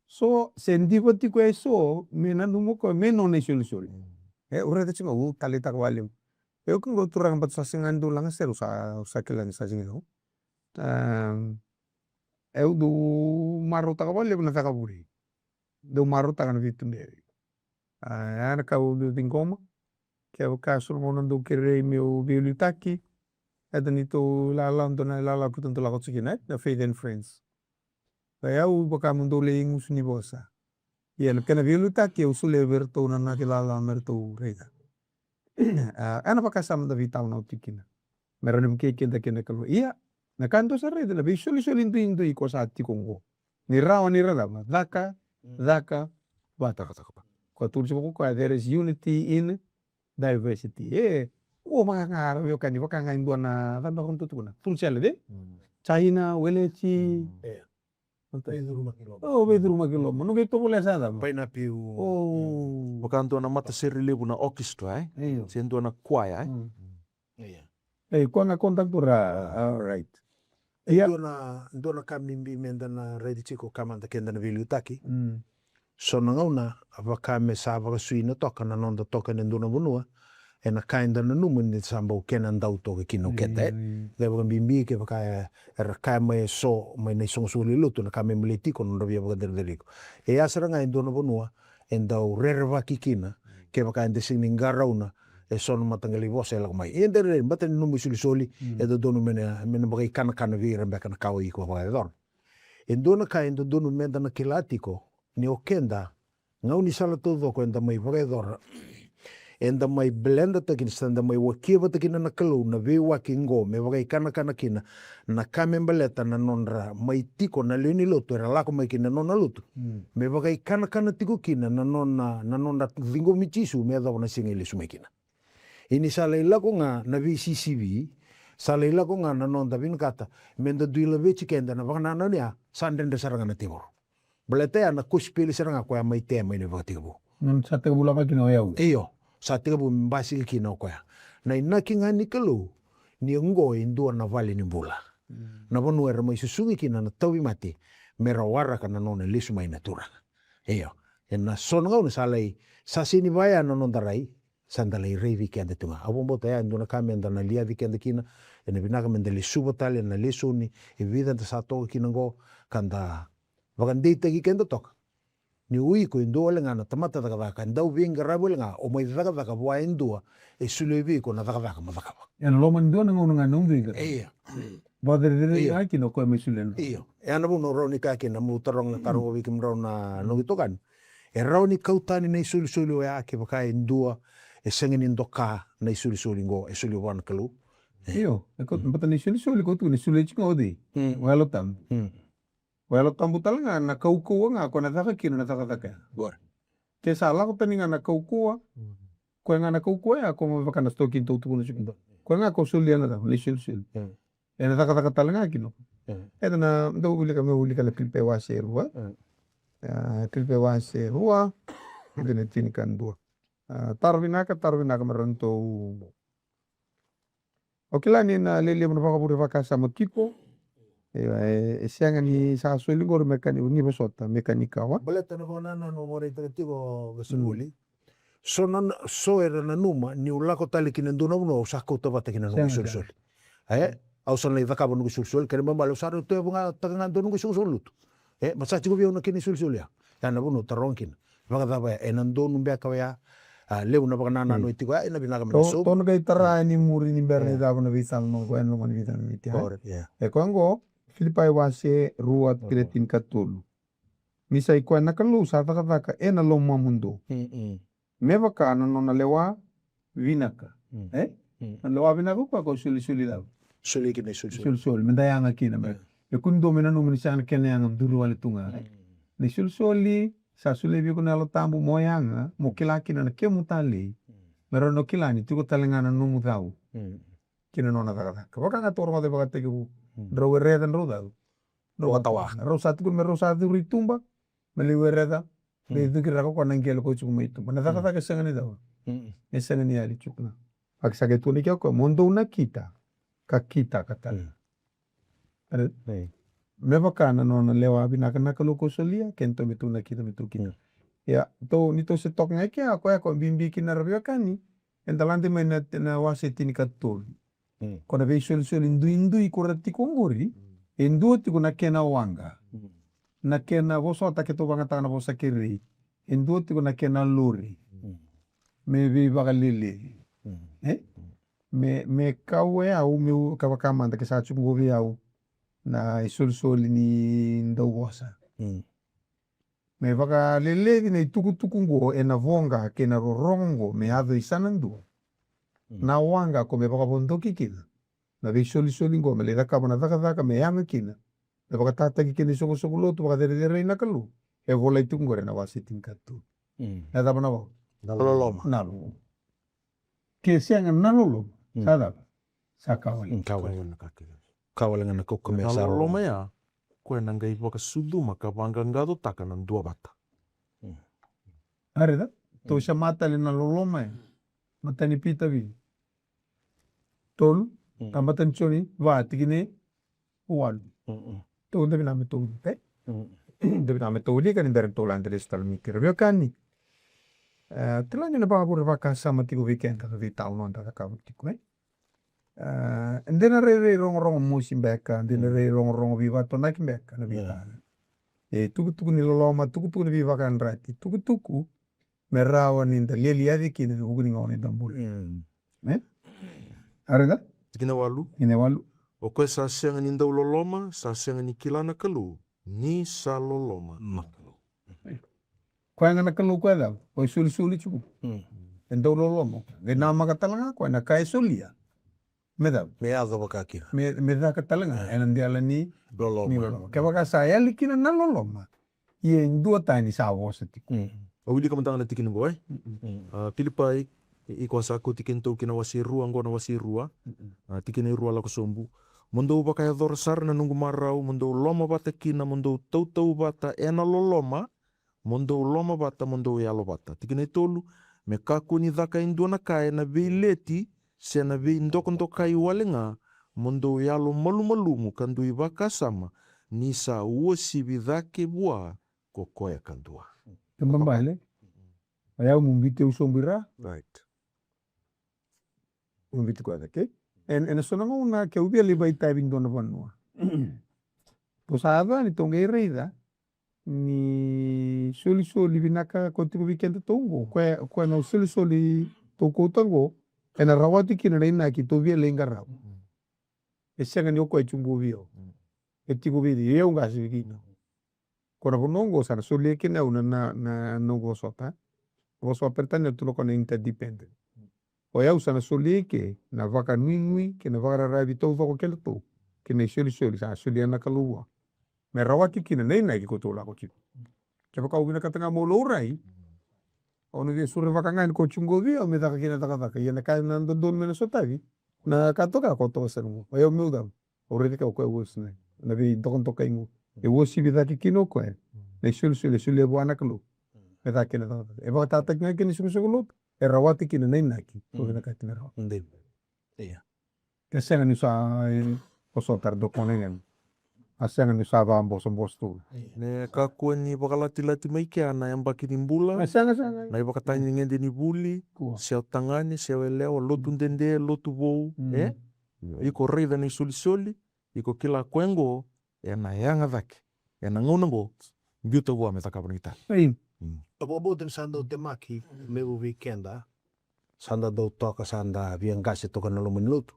So se diva tiko e so me nanuma o koya me nona isolisoli. Mm. E, au raica tiko ga, au taleitaka vakalevu. E, au kila qo turaga, but sa sega ni dau laga sere, au sa, au sa kila ni sa sega ni. Am, e, au dau marautaka vakalevu na cakacaka vuli. Dau marautaka na veituberi. A, ya na ka au dau ciqoma. Kevaka so na gauna dou kerei meu veiliutaki, eda neitou ilala, dua na ilala keitou dau lako tiko kina, e, na Faith and Friends. Vei au, vaka mo dou lai gusu ni vosa. Ia na kena veiliutaki, au solia vei iratou na naki ilala me ratou raica. A, ena vakasama da veitalanoa tiko kina. Me rawa ni vukei keda kei na Kalou. Ia, na ka dou sa raica, na veisolisoli duidui ko sa tiko qo. Ni rawa ni ra cava, caka, Mm. caka, vata. Caka, caka, vata. Ko tukuna tiko ko koya, there is unity in diversity. E, o vaka ga, veiwekani, vaka ga e dua na, cava ko tukuna? Full salad, e? Mm. China, weleti. Mm. E. Veicurumaki loma. O, veicurumaki loma. Noqu itovo lesu sa cava? Painapiu. O. Vaka dua na matasere levu na orchestra, e? Io. Se dua na kwaya, e? Mm. Io. E, koya na conductor, a, a, right. Ia. Dua na, dua na ka bibi meda na raici tiko ka mada keda na veiliutaki. Mm. So na gauna, vaka me sa vakasuina toka na noda toka ena dua na vanua, ena ka eda nanuma ni sa bau kena dau toka kina o keda, e. Io, io. Qai vakabibi kevaka e, era kaya mai e so, mai na isoqosoqo lewe ni lotu, na ka me baleti iko na nodra via vakacerecerei iko. E ya sara ga e dua na vanua, e dau rerevaki kina, kevaka eda sega ni qarauna e so na mataqali vosa e lako mai. Eda rere, baleta ni nomu isolisoli, Mm. e dodonu me na, me na vakaikanakana vei ira beka na ka o iko vakayacora. E dua na ka e dodonu meda na kila tiko, ni o keda, gaunisala taucoko eda mai vakayacora, eda mai beledataka kina, se da mai wakia vata kina na Kalou, na veiwaki qo, me vakaikanakana kina, na ka me baleta na nodra mai tiko na lewe ni lotu, era lako mai kina na nona lotu. Mm. Me vakaikanakana tiko kina na nona, na nodra ciqomi Jisu, me yacova na siga e lesu mai kina. Ia ni sa lai lako ga na veisisivi, Sa lai lako ga na noda vinakata me da dui laveti keda na vakanananu ya, sa dredre sara ga na tevoro. Baleta ya na kosipeli sara ga koya mai tea mai na ivakatekivu. Nona sa tekivu lako kina o yau. Io, sa tekivu me basika kina o koya. Na inaki ga ni Kalou ni oqo e dua na vale ni bula. Na vanua era mai susugi kina na tauvimate me ra waraka na nona lesu mai na Turaga. Io, ena so na gauna sa lai, sa seni vaya na noda rai, sa da lai raivi keda tu ga. Au vakabauta ya e dua na ka me da na liaci keda kina, ena vinaka me da lesuva tale na lesoni e vica da sa toka kina oqo, ka da vakadeitaki keda toka. Ni o iko e dua wale ga na tamata cakacaka, e dau veiqaravi wale ga o mai cakacaka vua e dua e solia vei iko na cakacaka mo cakava. Ena loma ni dua na gauna ga na udui ka. Ia. Vakacerecerei ga kina o koya mai solia na. Io. E a na vuna au rawa ni kaya kina, meu taroga na taro vei kemudrau na noqu itokani. E rawa ni kau tani na isolisoli oya kevaka e dua e sega ni doka na isolisoli oqo e solia vua na Kalou. Io, e kau bata na isolisoli ko tu na isolisoli tiko ga o cei? O Yalo Tabu. O Yalo Tabu tale ga na kaukauwa ga ko na caka kina na cakacaka ya. Ke sa lako tani ga na kaukauwa, koya ga na kaukauwa ya ko me vaka na sitoki ni tautuku na siko. Koya ga ko solia na caka, na isolisoli. Ena cakacaka tale ga kina. Eda na dau wilika, me wilika na Filipai wase rua. Filipai wase rua, tikina tinikadua. Taro vinaka, taro vinaka me ratou. O kila ni na lelevu na vakavure vakasama tiko. E, e, e sega ni sa soli qori me ka ni, ni vosota, me ka ni kawa. Baleta na vakanananu o vakaraitaka tiko, Vesuivuli. So na, so era nanuma niu lako tale ki na dua na vanua au sa kauta vata kina noqu isolisoli. E, au sa na lai cakava noqu isolisoli, kena ibalebale au sa rau toya vuqa taka ga dua noqu isolisoli lotu. E, ma sa tiko vei au na kena isolisoli ya. Ya na vanua au taroga kina. Vakacava ya, ena donu beka oya? A, levu na vakanananu e tiko ya, ena vinaka me na sobu. Tou na qai tara ni muri ni bera ni cava na veitalanoa qo, ena loma ni veitalanoa ni tia. E koya qo, Filipai wase rua tikina tinikatolu. Ni sa i koya na Kalou sa cakacaka ena lomamudou. Me vaka na nona lewa vinaka. E? Na lewa vinaka koya ko solisoli cava? Soli kina isolisoli. Solisoli, me da yaga kina me. E kua ni dua me nanuma ni sega na kena yaga duri wale tu ga. Na isolisoli sa solia vei iko na Yalo Tabu mo yaga, mo kila kina na kemu talei. Me rawa ni o kila ni tiko tale ga na nomu cau. Kina nona cakacaka. Vaka ga tou rogoca e vakatekivu. Drau wereca, drau cau. Rau sa tukuna me rau sa curu i tuba, me lai wereca, me cuki raka koya na qele ko tiko mai tuba. Na cakacaka e sega ni cava? E sega ni yali tiko ga. A ki sa qai tukuna ke o koya, mo dou nakita, ka kitaka tale. Me vaka na nona lewa vinaka na Kalou ko solia, kedatou me tou nakita, me tou kita. Ia, tou, ni tou se toka ga i kea, koya ko bibi kina na veiwekani, eda lade mai na, na wase tinikatolu. Ko na veisolisoli duidui ko ra tiko oqori, e dua tiko na kena waqa. Na kena vosota, keitou vagataka na vosa kerei. E dua tiko na kena lori. Me veivakalelei. E? Me, me kau e au, meu ka vaka mada ke sa tiko qo vei au na isolisoli ni dauvosa. Me vakaleleci na itukutuku oqo ena voqa kei na rorogo oqo me yaco i sana dua. Na waqa ko me vakavodoki kina na veisolisoli oqo me lai cakava na cakacaka me yaga kina. Me vakatataki kina isoqosoqo lotu, vakacerecerei na Kalou. E volai tiko oqori ena wase tinikatolu. Na cava na vau? Na loloma. Na loloma. Ke sega na loloma, sa cava? Sa ka wale. Ka wale. Ka wale ga na kaukamea sa loloma ya. Koya na qai vakasucuma ka vaqaqacotaka na duavata. A raica, tou sa matale na loloma ya. Matai ni Pita vica, tolu, ka matai ni Joni va, tikina e walu. Tou da vinaka me tou wilika, e? Da vinaka me tou wilika ni bera ni tou lade lesu tale mai kei ira veiwekani. E, kila ni na vakavure vakasama tiko vei keda na veitalanoa da cakava tiko, e? E, de na rairai rogorogo mosi beka, de na rairai rogorogo veivakatonaki beka na veitalanoa. E, tukutuku ni loloma, tukutuku ni veivakayadrati, tukutuku me rawa ni da lialiaci kina ena vuku ni gauna eda bula. E? A raica? Tikina walu. Tikina walu. O koya sa sega ni dau loloma, sa sega ni kila na Kalou, ni sa loloma na Kalou. Koya ga na Kalou koya cava? Koya solisoli tiko. E dau loloma. Qai namaka tale ga koya na ka e solia. Me cava? Me yaco vaka kina. Me, me caka tale ga ena dela ni loloma. Ni loloma. Kevaka sa yali kina na loloma, ia e dua tani sa vosa tiko. Au wilika mada ga na tikina qo, e? A, Filipai I, iko a sa kauti kedatou ki na wase e rua, oqo na wase e rua. Mm-mm. A, tikina e rua lako sobu. Mo dou vakayacora sara na noqu marau, mo dou lomavata kina, mo dou tautauvata ena loloma, mo dou lomavata, mo dou yalovata. Tikina e tolu, me kakua ni caka e dua na ka ena veileti, se na veidokadokai wale ga, mo dou yalo malumalumu ka dui vakasama, ni sa uasivi cake vua ko koya kadua. Tamba bale. O yau mo biuti au sobu i ra. Right. Mo biuti koya cake. E, ena so na gauna ke au via lai vakaitavi e dua na vanua. Tou sa yaco yani tou qai raica ni solisoli vinaka ko tiko vei kedatou oqo. Koya, koya na solisoli tou kauta oqo, ena rawati kina na inaki tou via lai qarava. E sega ni o koya e tiko vei au. E tiko vei au, qase vei kina. Ko na vanua oqo sa na solia kina au na, na, na noqu vosota. Vosa vakaperitania tukuna o koya na interdependent. O yau sa na solia i ke na vakanuinui kei na vakararavi taucoko kedatou kei na isolisoli sa solia na Kalou vua, me rawati kina na inaki ko tou lako kina. Kevaka au vinakata ga mo laurai, au na via surevaka ga ni ko tiko vei au me caka kina cakacaka. Ia na ka na dodonu me na sotavi, na ka toka ko toka sara mo. O yau meu cava? Au raica ke o koya uasi na, na veidokadokai qo. E uasivi cake kina o koya na isolisoli e solia vua na Kalou. E caka kina cakacaka. E vakatataki ga kina isoqosoqo lotu. E rawati kina na inaki. Ko vinakati me rawati. Dei. Ia. Ke sega ni sa, e, vosota ra dokona i gena. A sega ni sa vakabosabosa tu. Me kakua ni vakalatilati mai kea na yabaki ni bula. A sega, sega. Na ivakatagedegede ni vuli. Kua. Se o tagane, se o yalewa, lotu dede, lotu vou. E? Iko raica na isolisoli, iko kila koya oqo, ena yaga cake, ena gauna oqo, biuta vua me cakava na itali. Au vakabauta ni sa dau temaki mai vei keda, sa da dau toka, sa da via qase toka na loma ni lotu.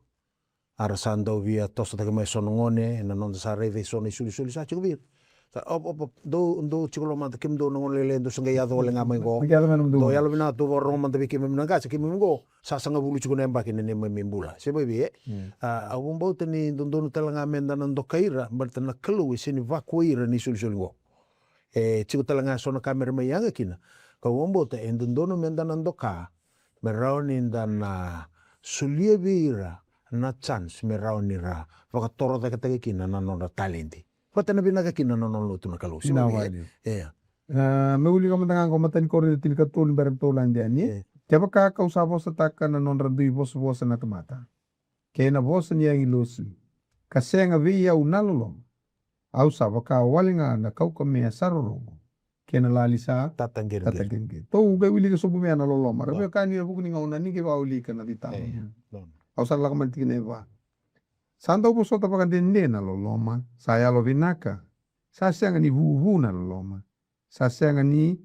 A ra sa dau via tosotaki mai so na gone, ena noda sa raica i so na isolisoli sa tiko vei ira. Sa, op, op, op, dou, dou tiko lo mada, kemudou na gone lailai, dou sa qai yaco wale ga mai qo. Dou yalo vinaka, dou vakarorogo mada vei keimami na qase, keimami qo. Sa sagavulu tiko na yabaki na neimami bula. Se vakaevei, e? A, au vakabauta ni dodonu tale ga me da na dokai ira, baleta na Kalou e sega ni vakuai ira na isolisoli qo. E tiko tale ga so na ka me ra mai yaga kina. Kau vakabauta e dodonu me da na doka, me rawa ni da na solia vei ira na chance me rawa ni ra vakatorocaketaka kina na nodra taledi. Vata na vinaka kina na nona lotu na Kalou. Vinaka vakalevu. Ia. A, meu wilika mada ga qo, matai ni Korinica tinikatolu, bera ni tou lade yani. Kevaka kau sa vosataka na nodra dui vosavosa na tamata kei na vosa ni agilosi, ka sega vei au na loloma, au sa vaka wale ga na kaukamea sa rorogo kei na lali sa tataqereqere. Tou qai wilika sobu mai na loloma. Ra veiwekani, ena vuku ni gauna ni qai vakawilika na citava. Au sa lako mai na tikina e va. Sa dau vosota vakadede na loloma, sa yalo vinaka, sa sega ni vuvu na loloma, sa sega ni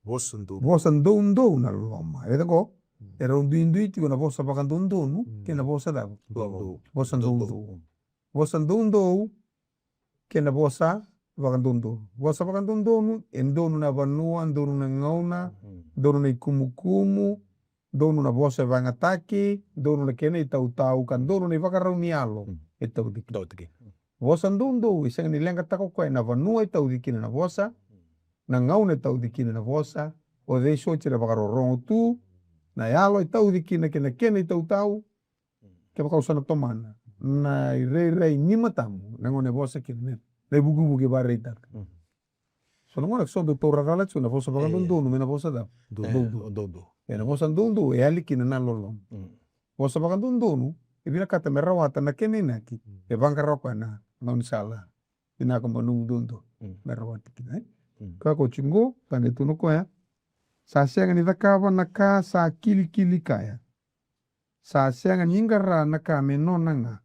vosa doudou na loloma. E raica qo, e rau duidui tiko na vosa vakadodonu kei na vosa cava? Vosa doudou. Vosa doudou kei na vosa vakadodonu. Vosa vakadodonu e donu na vanua, donu na gauna, donu na ikumukumu, donu na vosa e vagataki, donu na kena itautau, ka donu na ivakarau ni yalo e tauci kina. Vosa doudou e sega ni leqataka o koya na vanua e tauci kina na vosa, na gauna e tauci kina na vosa, o cei soti era vakarorogo tu, na yalo e tauci kina kei na kena itautau. Kevaka au sa na tomana na irairai ni matamu, na gauna e vosa kina, na ivukivuki e vakaraitaka. So na gauna so dau taura cala tiko na vosa vakadodonu mai na vosa cava? Doudou. Ena vosa doudou e yali kina na loloma. Vosa vakadodonu e vinakata me rawata na kena inaki, e vaqara o koya na gaunisala. Vinaka mo nomu doudou me rawati kina, e? Ka ko tiko qo, ka dei tu na koya. Sa sega ni cakava na ka sa kilikili kaya. Sa sega ni qara na ka me nona ga.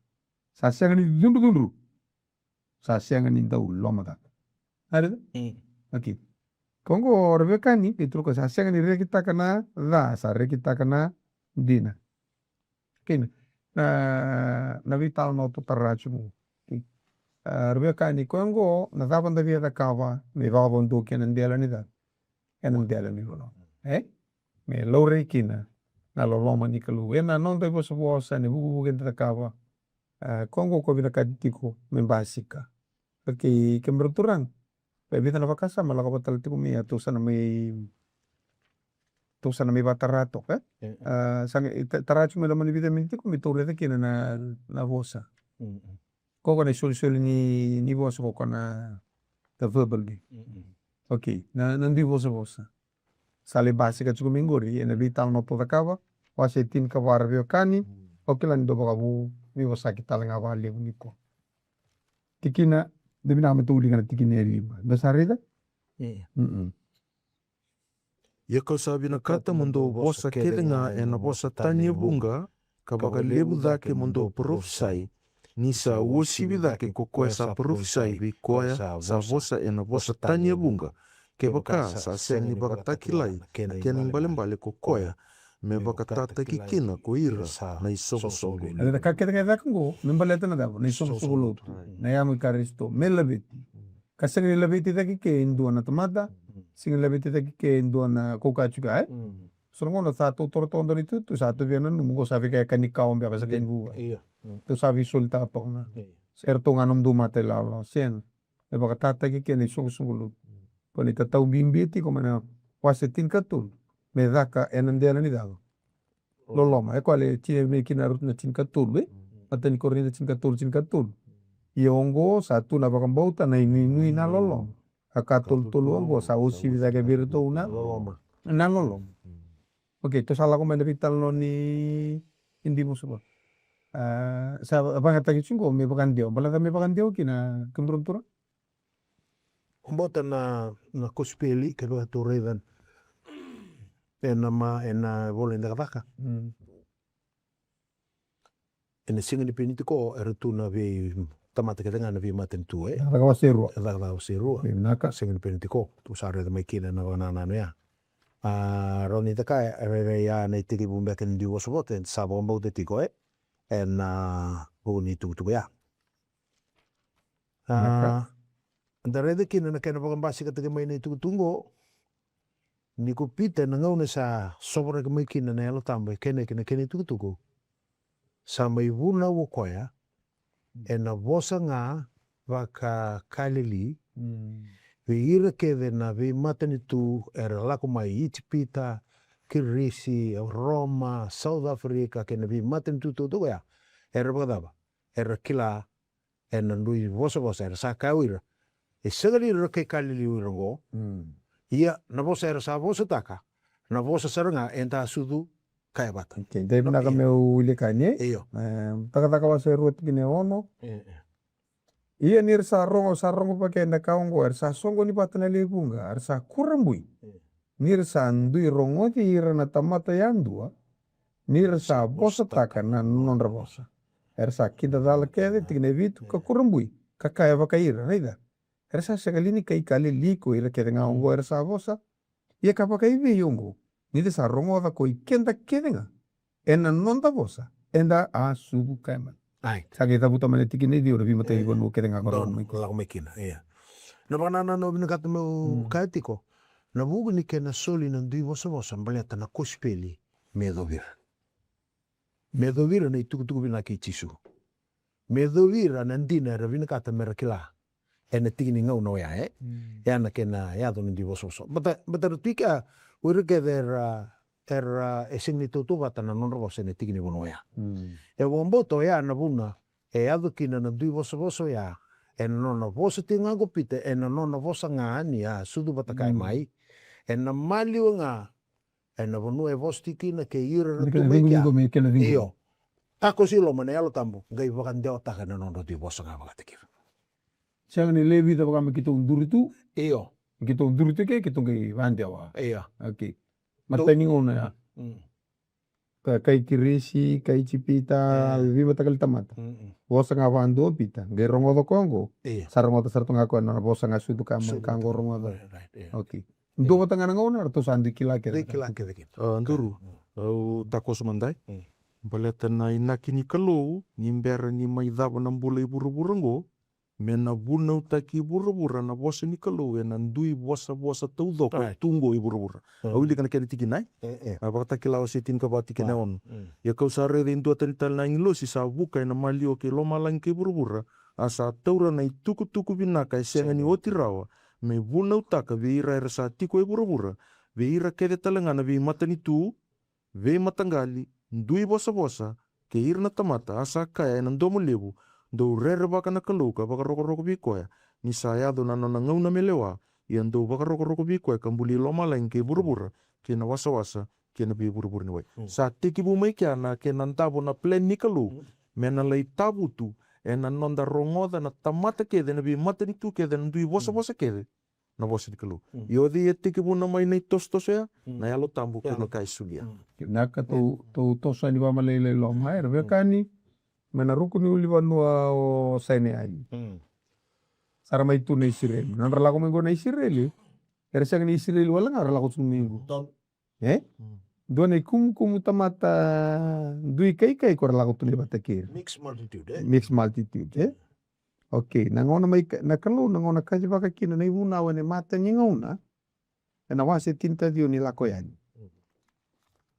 Sa sega ni cudrucudru. Sa sega ni dau lomacata. A raica? Okei. Ko qo ra veiwekani, e tukuna o koya sa sega ni rekitaka na ca, sa rekitaka na dina. Kei na, na, na veitalanoa tou tara tiko. Okei. A, ra veiwekani, koya qo, na cava da via cakava me vakavakadua kina dela ni ca, ena dela ni loloma. E? Me laurai kina na loloma ni Kalou. Ena noda ivosavosa, ena ivukivuki eda cakava. A, koya qo ko vinakati tiko me basika. Okei, kemudrau turaga. E vica na vakasama lako vata tale tiko mai, a tou sa na mai Tou sa na mai vakatara toka, e? E, e. A, sa qai, ta-, tara tiko mai loma ni vica miniti ko me tou raica kina na, na vosa. Mm, mm. Ko koya na isolisoli ni, ni vosa ko koya na, na verbal ni. Mm, mm. Okay, na, na dui vosavosa. Sa lai basika tiko mai qori, ena veitalanoa tou cakava, wase tinikava ra veiwekani, mm, o kila ni dau vakavu, veivosaki tale ga vakalevu ni ko. Tikina, dau vinaka me tou wilika na tikina e lima. Da sa raica? E. Mm-mm. Ia kau sa vinakata mo dou vosa kece ga ena vosa tani e vuqa, ka vakalevu cake mo dou parofisai, ni sa uasivi cake ko koya sa parofisai vei koya sa vosa ena vosa tani e vuqa, kevaka sa sega ni vakatakilai na kena ibalebale ko koya, me vakatataki kina ko ira na isoqosoqo. Ena ka kece ga e caka qo me baleta na cava? Na isoqosoqo lotu, na yago i Karisito, me laveti. Ka sega ni laveti cake ke e dua na tamata, mm, sega ni laveti cake ke e dua na, ko kaya tiko, e? Mm. So na gauna sa tou toro toka dua na itutu, sa tou via nanuma qo sa vei kaya ka ni kawa beka, sa ka ni vuvale. Io. Mm. Tou sa veisolitaka toka ga. Io. Se ratou ga nomudou mata ilawalawa, sega. E vakatataki kina na isoqosoqo lotu. Mm. Ko ni tatau bibi tiko mai na wase tinikatolu me caka ena dela ni cava? Loloma. E koya e tini, me kina rutu na tinikatolu, e? Mm. Matai ni Korinica tinikatolu, tinikatolu. Ia oqo sa tu na vakabauta, na inuinui, na loloma. A ka tolutolu oqo sa uasivi cake vei iratou na loloma. Na loloma. Mm. Okay, tou sa lako mai na veitalanoa ni, ni dui vosavosa. A, sa vakayagataki tiko qo me vakadewa. Baleta me vakadewa kina, kemudrau na turaga? Vakabauta na, na kosipeli, kevaka tou raica ena ma, ena ivola ni Cakacaka. Mm. Ena siga ni Penitiko, era tu na veitamata kece ga na veimatanitu, e? Cakacaka wase rua. Cakacaka wase rua. Vinaka. Siga ni Penitiko, tou sa raica mai kina na vakanananu ya. A, rawa ni caka, e, e, e, ya na itekivu beka ni dui vosavosa, sa vakabauta tiko, e? Ena, a, vuku ni tukutuku ya. A, vinaka. Da raica kina na kena vakabasikataki mai na itukutuku qo. Ni ko Pita, na gauna sa sovaraki mai kina na Yalo Tabu, e kena, kena, kena itukutuku. Sa mai vunau o koya, ena vosa ga vaka-Kalili, mm, vei ira kece na veimatanitu era lako mai, Ijipita, Kirisi, Roma, South Africa, kei na veimatanitu totoka ya. Era vakacava? Era kila ena dui vosavosa, era sa kaya o ira, e sega ni ra kai Kalili o ira oqo. Mm. Ia, na vosa era sa vosataka, na vosa sara ga eda a sucu kaya vata. Okay, dai vinaka meu wilika yani, e? Io. E, Cakacaka wase rua tikina e ono. E, e. Ia ni ra sa rogo, sa rogo vaka ena ka oqo, era sa soqoni vata na lewe vuqa, era sa kurabui. E. Ni ra sa dui rogoci ira na tamata yadua, ni ra sa vosataka na nodra vosa. Era sa kidacala kece, tikina e vitu, ka kurabui, ka kaya vakai ira, raica. Era sa sega li ni kai Kalili ko ira kece ga oqo era sa vosa? Ia ka vakaevei oqo, ni da sa rogoca ko i keda kece ga ena noda vosa, eda a sucu kaya mai. Ai. Sa qai cavuta mai na tikina e ciwa na veimataqali vanua kece ga ko lako mai kina. Lako mai kina, ia. Na vakanananu au vinakata meu kaya tiko, na vuku ni kena soli na dui vosavosa baleta na kosipeli me yacovi ira. Me yacovi ira na itukutuku vinaka i Jisu. Me yacovi ira na dina era vinakata mera kila ena tiki ni gauna oya, e? Mm. Ya na kena yaco na dui vosavosa. Baleta, baleta ra tu i kea o ira kece era, era, e sega ni tautauvata na nodra vosa ena tiki ni vanua oya. Mm. E vakabauta oya na vuna e yaco kina na dui vosavosa oya, ena nona vosa tiko ga ko Pita, ena nona vosa ga ni a sucu vata kaya mai, ena maliwa ga ena vanua e vosa tiko kina kei ira na tu mai kea. Io. A kosi loma na Yalo Tabu, qai vakadewataka na nodra dui vosa ga vakataki ira. Sega ni lewe vica vaka me keitou duri tu. Io. Me keitou duri tu ke, keitou qai vakadewa. Io. Okay. Matai ni gauna ya. Mm. Ka, kai Kirisi, kai Ijipita, veimataqali tamata. Mm, mm. Vosa ga vakadua o Pita, qai rogoca koya oqo. Io. Sa rogoca sara tu ga koya na vosa ga sucu kaya mai, ka oqo rogoca. Right, right, io. Okay. Dua vata ga na gauna, ratou sa dui kila kece. Dui kila kece kina. A, duru, au takoso mada. Mm. Baleta na inaki ni Kalou, ni bera ni mai cava na bula i vuravura oqo, me na vunautaki i vuravura na vosa ni Kalou ena dui vosavosa taucoko e tu oqo i vuravura. Mm. Au wilika na kena tikina, e? E, e. A, Vakatakila wase tinikava tikina e ono. Mm. Ia kau sa raica e dua tani tale na agilosi sa vuka ena maliwa kei lomalagi kei vuravura, a sa taura na itukutuku vinaka e sega ni oti rawa, me vunautaka vei ira era sa tiko e vuravura, vei ira kece tale ga na veimatanitu, veimataqali, dui vosavosa, kei ira na tamata, a sa kaya ena domo levu, dou rerevaka na Kalou ka vakarokoroko vei koya, ni sa yaco na nona gauna me lewa, ia dou vakarokoroko vei koya ka buli lomalagi kei vuravura, kei na wasawasa, kei na veivurevure ni wai. Mm. Sa tekivu mai kea na kena davo na plan ni Kalou, mm, me na lai tavutu ena noda rogoca na tamata kece, na veimatanitu kece, na dui vosavosa, mm, kece, na vosa ni Kalou. Mm. Io, cei e tekivuna mai na itosotoso ya? Mm. Na Yalo Tabu kei na ka e solia. Mm. Na ka tou, tou toso yani vakamalailai loma, era, mm, veiwekani, mai na ruku ni ulunivanua o Saineai. Mm. Sa ra mai tu na Isireli. Na nodra lako mai qo na Isireli, era sega ni Isireli wale ga, ra lako tu mai qo. Donu. E? Mm. Dua na ikumukumu tamata dui kaikai ko ra lako tu mai vata kei ira. Mixed multitude, e? Mixed multitude, e? Okay, na gauna mai ka-, na Kalou, na gauna kacivaka kina na ivunau ena mata ni gauna, ena wase tinikaciwa ni Lako Yani. Mm.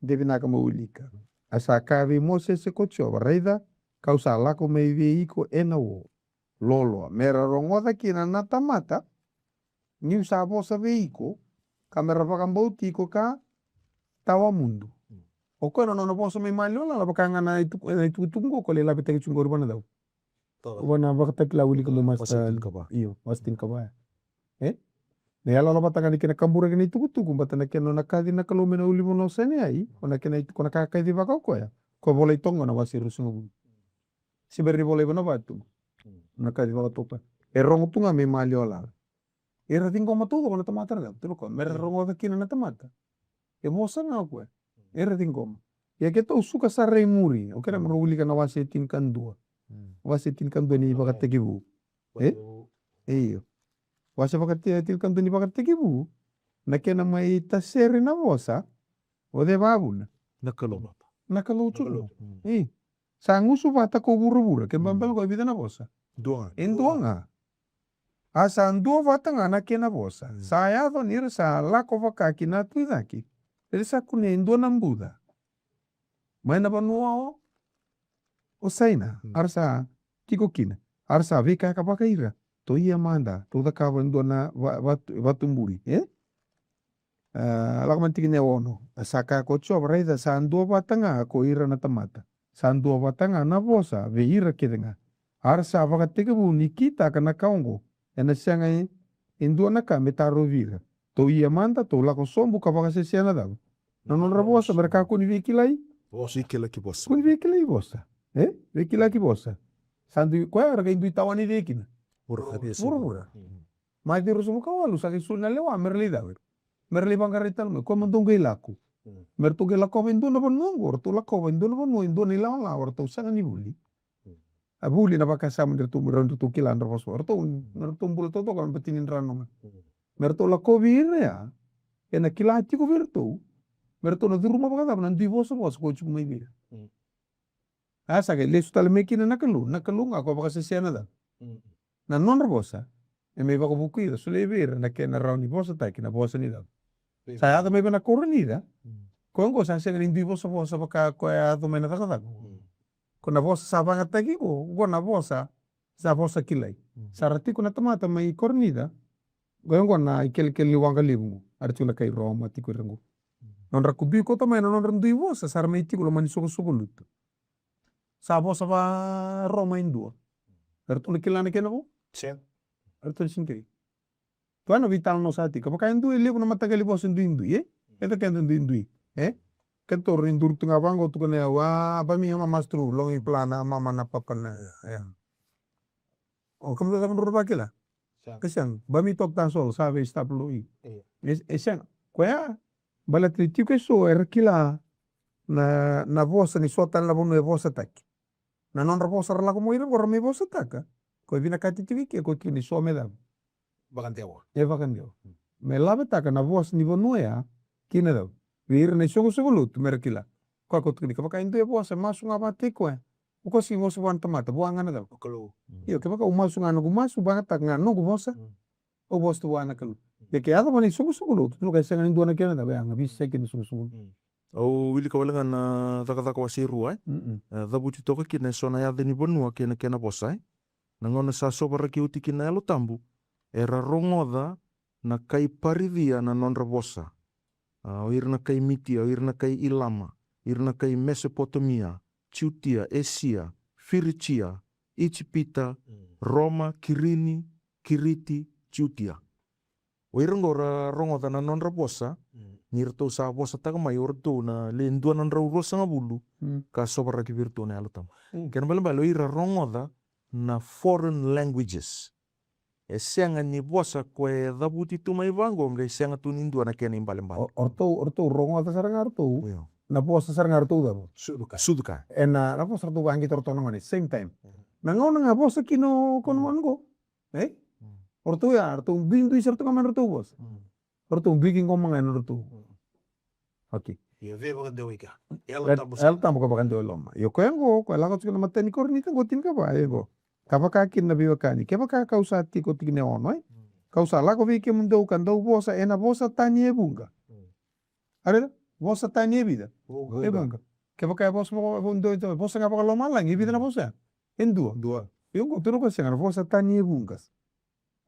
De vinaka mo wilika. A sa kaya vei Mosese ko Jiova, raica, ka'u sa lako mai vei iko ena o. Loaloa, me ra rogoca kina na tamata, ni'u sa vosa vei iko, ka me ra vakabauti iko ka tawa mudu. Mm. O koya na nona vosa mai maliwa lala, vaka ga na itu-, na itukutuku qo, ko lai laveti tiko qori vua na cau. Toka. Vua na Vakatakila, wilika mai, e, wase, master, tinikava. Io, wase tinikava ya. E? Na iyaloyalo vata ga ni kena kaburaki na itukutuku, baleta na kena nona kaci na Kalou mai na ulunivanua o Saineai, o na kena itu-, ko na ka kacivaka o koya. Ko volai toka qo na wase ruasagavulu. Se bera ni volai vua na vatu. Mm. Na kaci vakatoka. E rogo tu ga mai maliwa lala. Era ciqoma taucoko na tamata, ra cava? Tukuna o koya, me ra, mm, rogoca kina na tamata. E vosa ga o koya. Mm. Era ciqoma. Ia keitou suka sara i muri. O kera, mm, me ra wilika na wase tinikadua. Mm. Wase tinikadua ni, okay, Vakatekivu. E? Vakatekivu. Io. Wase vakati-, tinikadua ni Vakatekivu. Na kena mai tasere na vosa. O cei vakavuna? Na Kalou. Na Kalou tiko. Na Kalou. Mm. E. Sa gusu vata ko vuravura, ke, mm, balebale qo e vica na vosa? Dua ga. E dua ga. A sa dua vata ga na kena vosa. Mm. Sa yaco ni ra sa lako vaka ki na tu i cake. Era sa kunea e dua na buca mai na vanua o, o Saina. Mm. A ra sa tiko kina. A ra sa veikayaka vakaira. Tou ia mada, tou cakava e dua na va-, vatu, vatubuli, e? A, lako mai na tikina e ono. A sa kaya ko Jiova, raica, sa dua vata ga ko ira na tamata. Sa dua vata ga na vosa vei ira kece ga. A ra sa vakatekivu ni kitaka na ka oqo. Ena sega e, e dua na ka me tarovi ira. Tou ia mada, tou lako sobu ka vakasesea na cava? Na nodra vosa, me ra kakua ni veikilai. Vosa. Veikilai ki vosa. Kua ni veikilai vosa. E? Veikilai ki vosa. Sa dui, koya era qai dui tawani cei kina? Vuravura. Vuravura. Mm. Maciu ruasagavulu ka walu, sa qai soli na lewa me ra lai cava? Me ra lai vaqarai tale mai. Koya mo dou qai lako. Mm. Me ratou qai lakova e dua na vanua oqo, ratou lakova e dua na vanua, e dua na ilawalawa, ratou sega ni vuli. Mm. A vuli na vakasama ni ratou, ratou kila na vosa. Ratou, mm, ratou bula taucoko na bati ni drano ga. Mm. Me ratou lakovi ira ya, ena kila tiko vei iratou. Me ratou na curuma vakacava na dui vosavosa ko tiko mai vei ira. Mm. A sa qai lesu tale mai kina na Kalou, na Kalou ga ko vakasesea na cava? Mm. Na nodra vosa, e mai vakavuku ira, solia vei ira na kena rawa ni vosataki na vosa ni cava? Sa yaco mai vei na Koronita. Mm. Koya oqo sa sega ni dui vosavosa vaka koya yaco mai na cakacaka. Mm. Ko na vosa sa vagataki qo, qo na vosa sa vosa kilai. Mm. Sa ra tiko na tamata mai Koronita, qo, qo na ikelekele ni waqa levu qo. A ra tiko na kai Roma, tiko ira qo. Mm. Nodra kudui koto mai na nodra dui vosa, sa ra mai tiko loma ni soqosoqo lotu. Sa vosa va-Roma e dua. Eratou na kila na kena vo? Sega. Eratou na sega ni kila. Tua na veitalanoa sa tiko. Vaka e dua e levu na mataqali vosa duidui, e? E vaka e dua duidui, e? Keitou ni duru tu ga vaqo, tukuna ya, wa, ba mi ama mastru, longi plana, mama na papa na, ya. O, kemudou cava drau vakila? Sega. E sega. Ba mi toka tasolo, sa vei staplo i. Io. E, e sega. Koya, baleta ni tiko eso era kila na, na vosa ni so tale na vanua e vosataki. Na nodra vosa ra lako mai ira qo ra mai vosataka. Ko e vinakati tiko i ke, ko e kina ni so me cava? Vakadewa. E vakadewa. Mm. Me lavetaka na vosa ni vanua ya, kina cava? Vei ira na isoqosoqo lotu, me ra kila. Koya ko tukuni, kevaka e dua e vosa, masu ga vata kei koya. O koya sega ni vosa vua na tamata, vua ga na cava? O Kalou. Mm. Io, kevaka au masu ga noqu masu, vagataka ga noqu vosa. Mm. Au vosa tu vua na Kalou. Mm. Ia ke yaco vua na isoqosoqo lotu, tu na ka e sega ni dua na kena cava, ya ga veisaki na isoqosoqo lotu. Mm. Au wilika wale ga na Cakacaka wase rua, e? Mm-mm. E, cavuti toka kina eso na yaca ni vanua kei na kena vosa, e? Na gauna sa sovaraki oti kina na Yalo Tabu, era rogoca na kai Paricia na nodra vosa. A, o ira na kai Mitia, o ira na kai Ilama, ira na kai Mesopotamia, Jutia, Esia, Firigia, Ijipita, Roma, Kirini, Kiriti, Jutia. O ira oqo ra rogoca na nodra vosa, ni ratou sa vosataka mai o ratou na le dua na drau ruasagavulu, ka sovaraki vei iratou na Yalo Tabu. Kena ibalebale o ira rogoca na foreign languages. E sega ni vosa ko e cavuti tu mai vaqo, qai sega tu ni dua na kena ibalebale. O, o ratou, o ratou rogoca sara ga ratou. Io. Na vosa sara ga ratou cava? Sucu ka. Sucu ka. E na, na vosa ratou vaqita ratou na gone, same time. Na gauna ga vosa kina o koya na gone qo. E? O ratou ya, ratou duidui sara tu ga mai na ratou vosa. O ratou duidui qo ma ga na ratou. Okay. Ia vei vakadewa i ka. Yalo Tabu sa. Yalo Tabu ka vakadewa i loma. Io koya qo, koya lako tiko na matai ni Korinica qo tinikava, e qo. Ka vaka kina na veiwekani. Kevaka kau sa tiko tikina e ono, e? Kau sa lako vei kemudou ka dau vosa, e na vosa tani e vuqa. A raica, vosa tani e vica? Vuqa. E vuqa. Kevaka e vosa vaka, vo-, dou, dou, vosa ga vakalomalagi, e vica na vosa ya? E dua. Dua. Io qo, tukuna koya sega, na vosa tani e vuqa.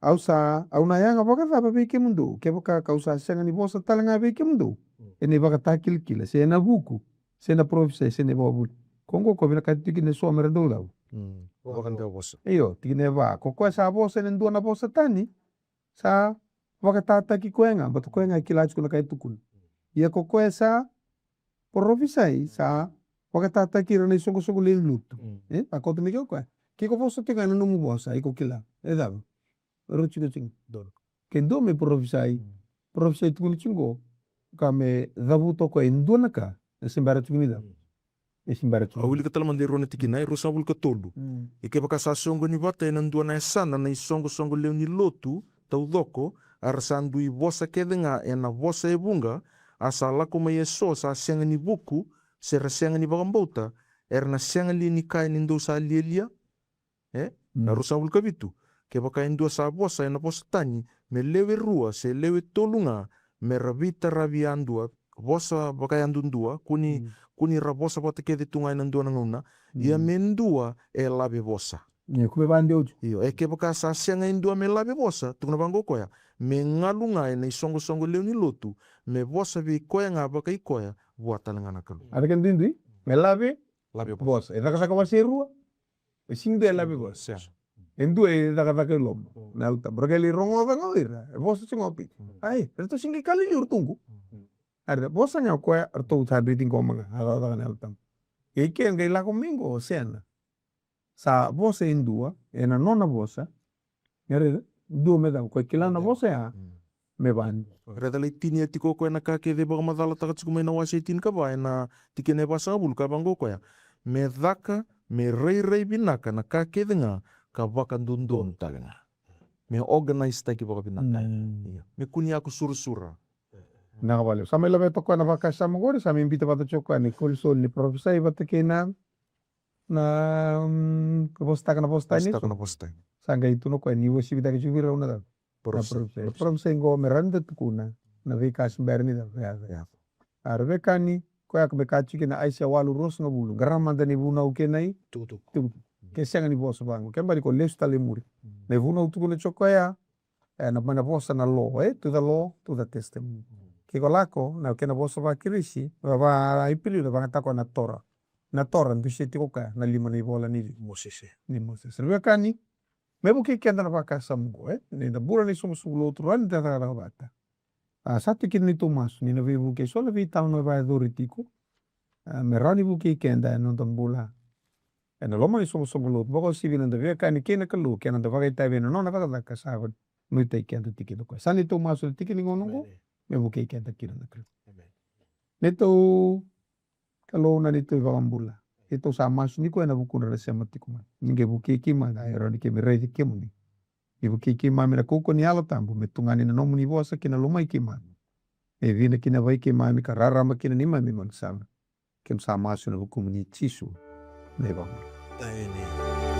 Au sa, au na yaga vakacava vei kemudou, kevaka kau sa sega ni vosa tale ga vei kemudou? E na ivakatakilakila, se na vuku, se na parofisai, se na ivakavuvuli. Ko qo ko vinakati tiko kina e so me ra dau cava? Vakadewa vosa. Io, tikina e va. Ko koya sa vosa e na dua na vosa tani, sa vakatataki koya ga, baleta koya ga e kila tiko na ka e tukuna. Ia ko koya sa parofisai, sa vakatataki ira na isoqosoqo lewe ni lotu. E, vakauta mai ke o koya. Ke ko vosa tiko ga e na nomu vosa, iko kila. E cava? Rau tiko tiko. Donu. Ke dua me parofisai, parofisai tukuni tiko qo, ka me cavuta o koya e dua na ka, e se bera tiko ni cava? E se bera tiko. Au wilika tale mada e rua na tikina, e ruasagavulu ka tolu. E kevaka sa soqoni vata e na dua na yasana na isoqosoqo lewe ni lotu taucoko, a ra sa dui vosa kece ga e na vosa e vuqa, a sa lako mai e so sa sega ni vuku, se ra sega ni vakabauta, era na sega li ni kaya ni dou sa lialia? E? Na ruasagavulu ka vitu. Kevaka e dua sa vosa e na vosa tani, me lewe rua se lewe tolu ga, me ra veitaravi yadua, vosa vakayadudua, kua ni, kua ni ra vosa vata kece tu ga e na dua na gauna. Ia me dua e lave vosa. Io, ko me vakadewa tiko. Io, e kevaka sa sega e dua me lave vosa, tukuna vaqo o koya, me galu ga e na isoqosoqo lewe ni lotu, me vosa vei koya ga vakai koya, vua tale ga na Kalou. A cake duidui, me lave vosa. E cakacaka wase e rua. E sega ni dua e lave vosa. E dua e cakacaka i loma. Na Yalo Tabu. Ra qai lai rogoca ga o ira. E vosa tiko ga o Pita. Ai, ratou sega ni kila ni ratou qo. A ra vosa ga o koya, ratou sa duidui qo ma ga. A cakacaka na Yalo Tabu. Ia i ke qai lako mai qo o Sena. Sa vosa e dua, e na nona vosa. Ia raica, dua me cava, koya kila na vosa ya, me vani. Raica lai tinia tiko o koya na ka kece e vakamacalataka tiko mai na wase e tinikava, e na tikina e vasagavulu, ka vaqo o koya. Me caka, me rairai vinaka na ka kece ga, ka vakadodonu tale ga. Me organise taki vakavinaka. Io. Me kua ni yako surasura. Vinaka vakalevu. Sa mai laveta o koya na vakasama qori, sa mai biuta vata tiko o koya na isolisoli ni parofisai vata kei na na, mm, vosataka na vosa tani. Vosataka na vosa tani. Sa qai tukuna o koya ni uasivitaki tiko vei rau na cava? Parofisai. Na parofisai. Parofisai qo me rawa ni da tukuna na veika se bera ni cava? Yaco. A ra veiwekani, koya ka me ka tiko na Aisea walu ruasagavulu, qara mada na ivunau kei na itukutuku. Ke sega ni vosa vaqo, ke bali ko lesu tale i muri. Na ivunau tukuna tiko o koya, e, na, mai na vosa na law, e, to the law, to the testimony. Ke ko lako na kena vosa vaKirisi, va, vaIperiu, na vagataka na Tora. Na Tora dusia tiko o koya na lima na ivola ni Mosese. Ni Mosese. Na veiwekani, me vukei keda na vakasama qo, e, ni da bula na isoqosoqo lotu, rawa ni da cakacaka vata. A, sa tiko kina neitou masu ni na veivukei so na veitalanoa e vakayacori tiko. A, me rawa ni vukei keda ena noda bula ena loma ni soqosoqo lotu, vakauasivi na noda veiwekani kei na Kalou, kei na noda vakaitavi ena nona cakacaka sa nuitaki keda tiko kina o koya. Sa neitou masu ena tiki ni gauna oqo, me vukei keda kina na Kalou. Neitou Kalou na neitou iVakabula. Keitou sa masu nikua ena vukudra na sema tiko mai. Ni qai vukei keimami, e rawa ni keimami raici kemuni. Ni vukei keimami ena kaukauwa ni Yalo Tabu, me tugani na nomuni vosa ki na lomai keimami. Me cina ki na yavai keimami ka rarama kina neimami gaunisala. Keimami sa masu ena vukumuni Jisu na iVakabula. Emeni.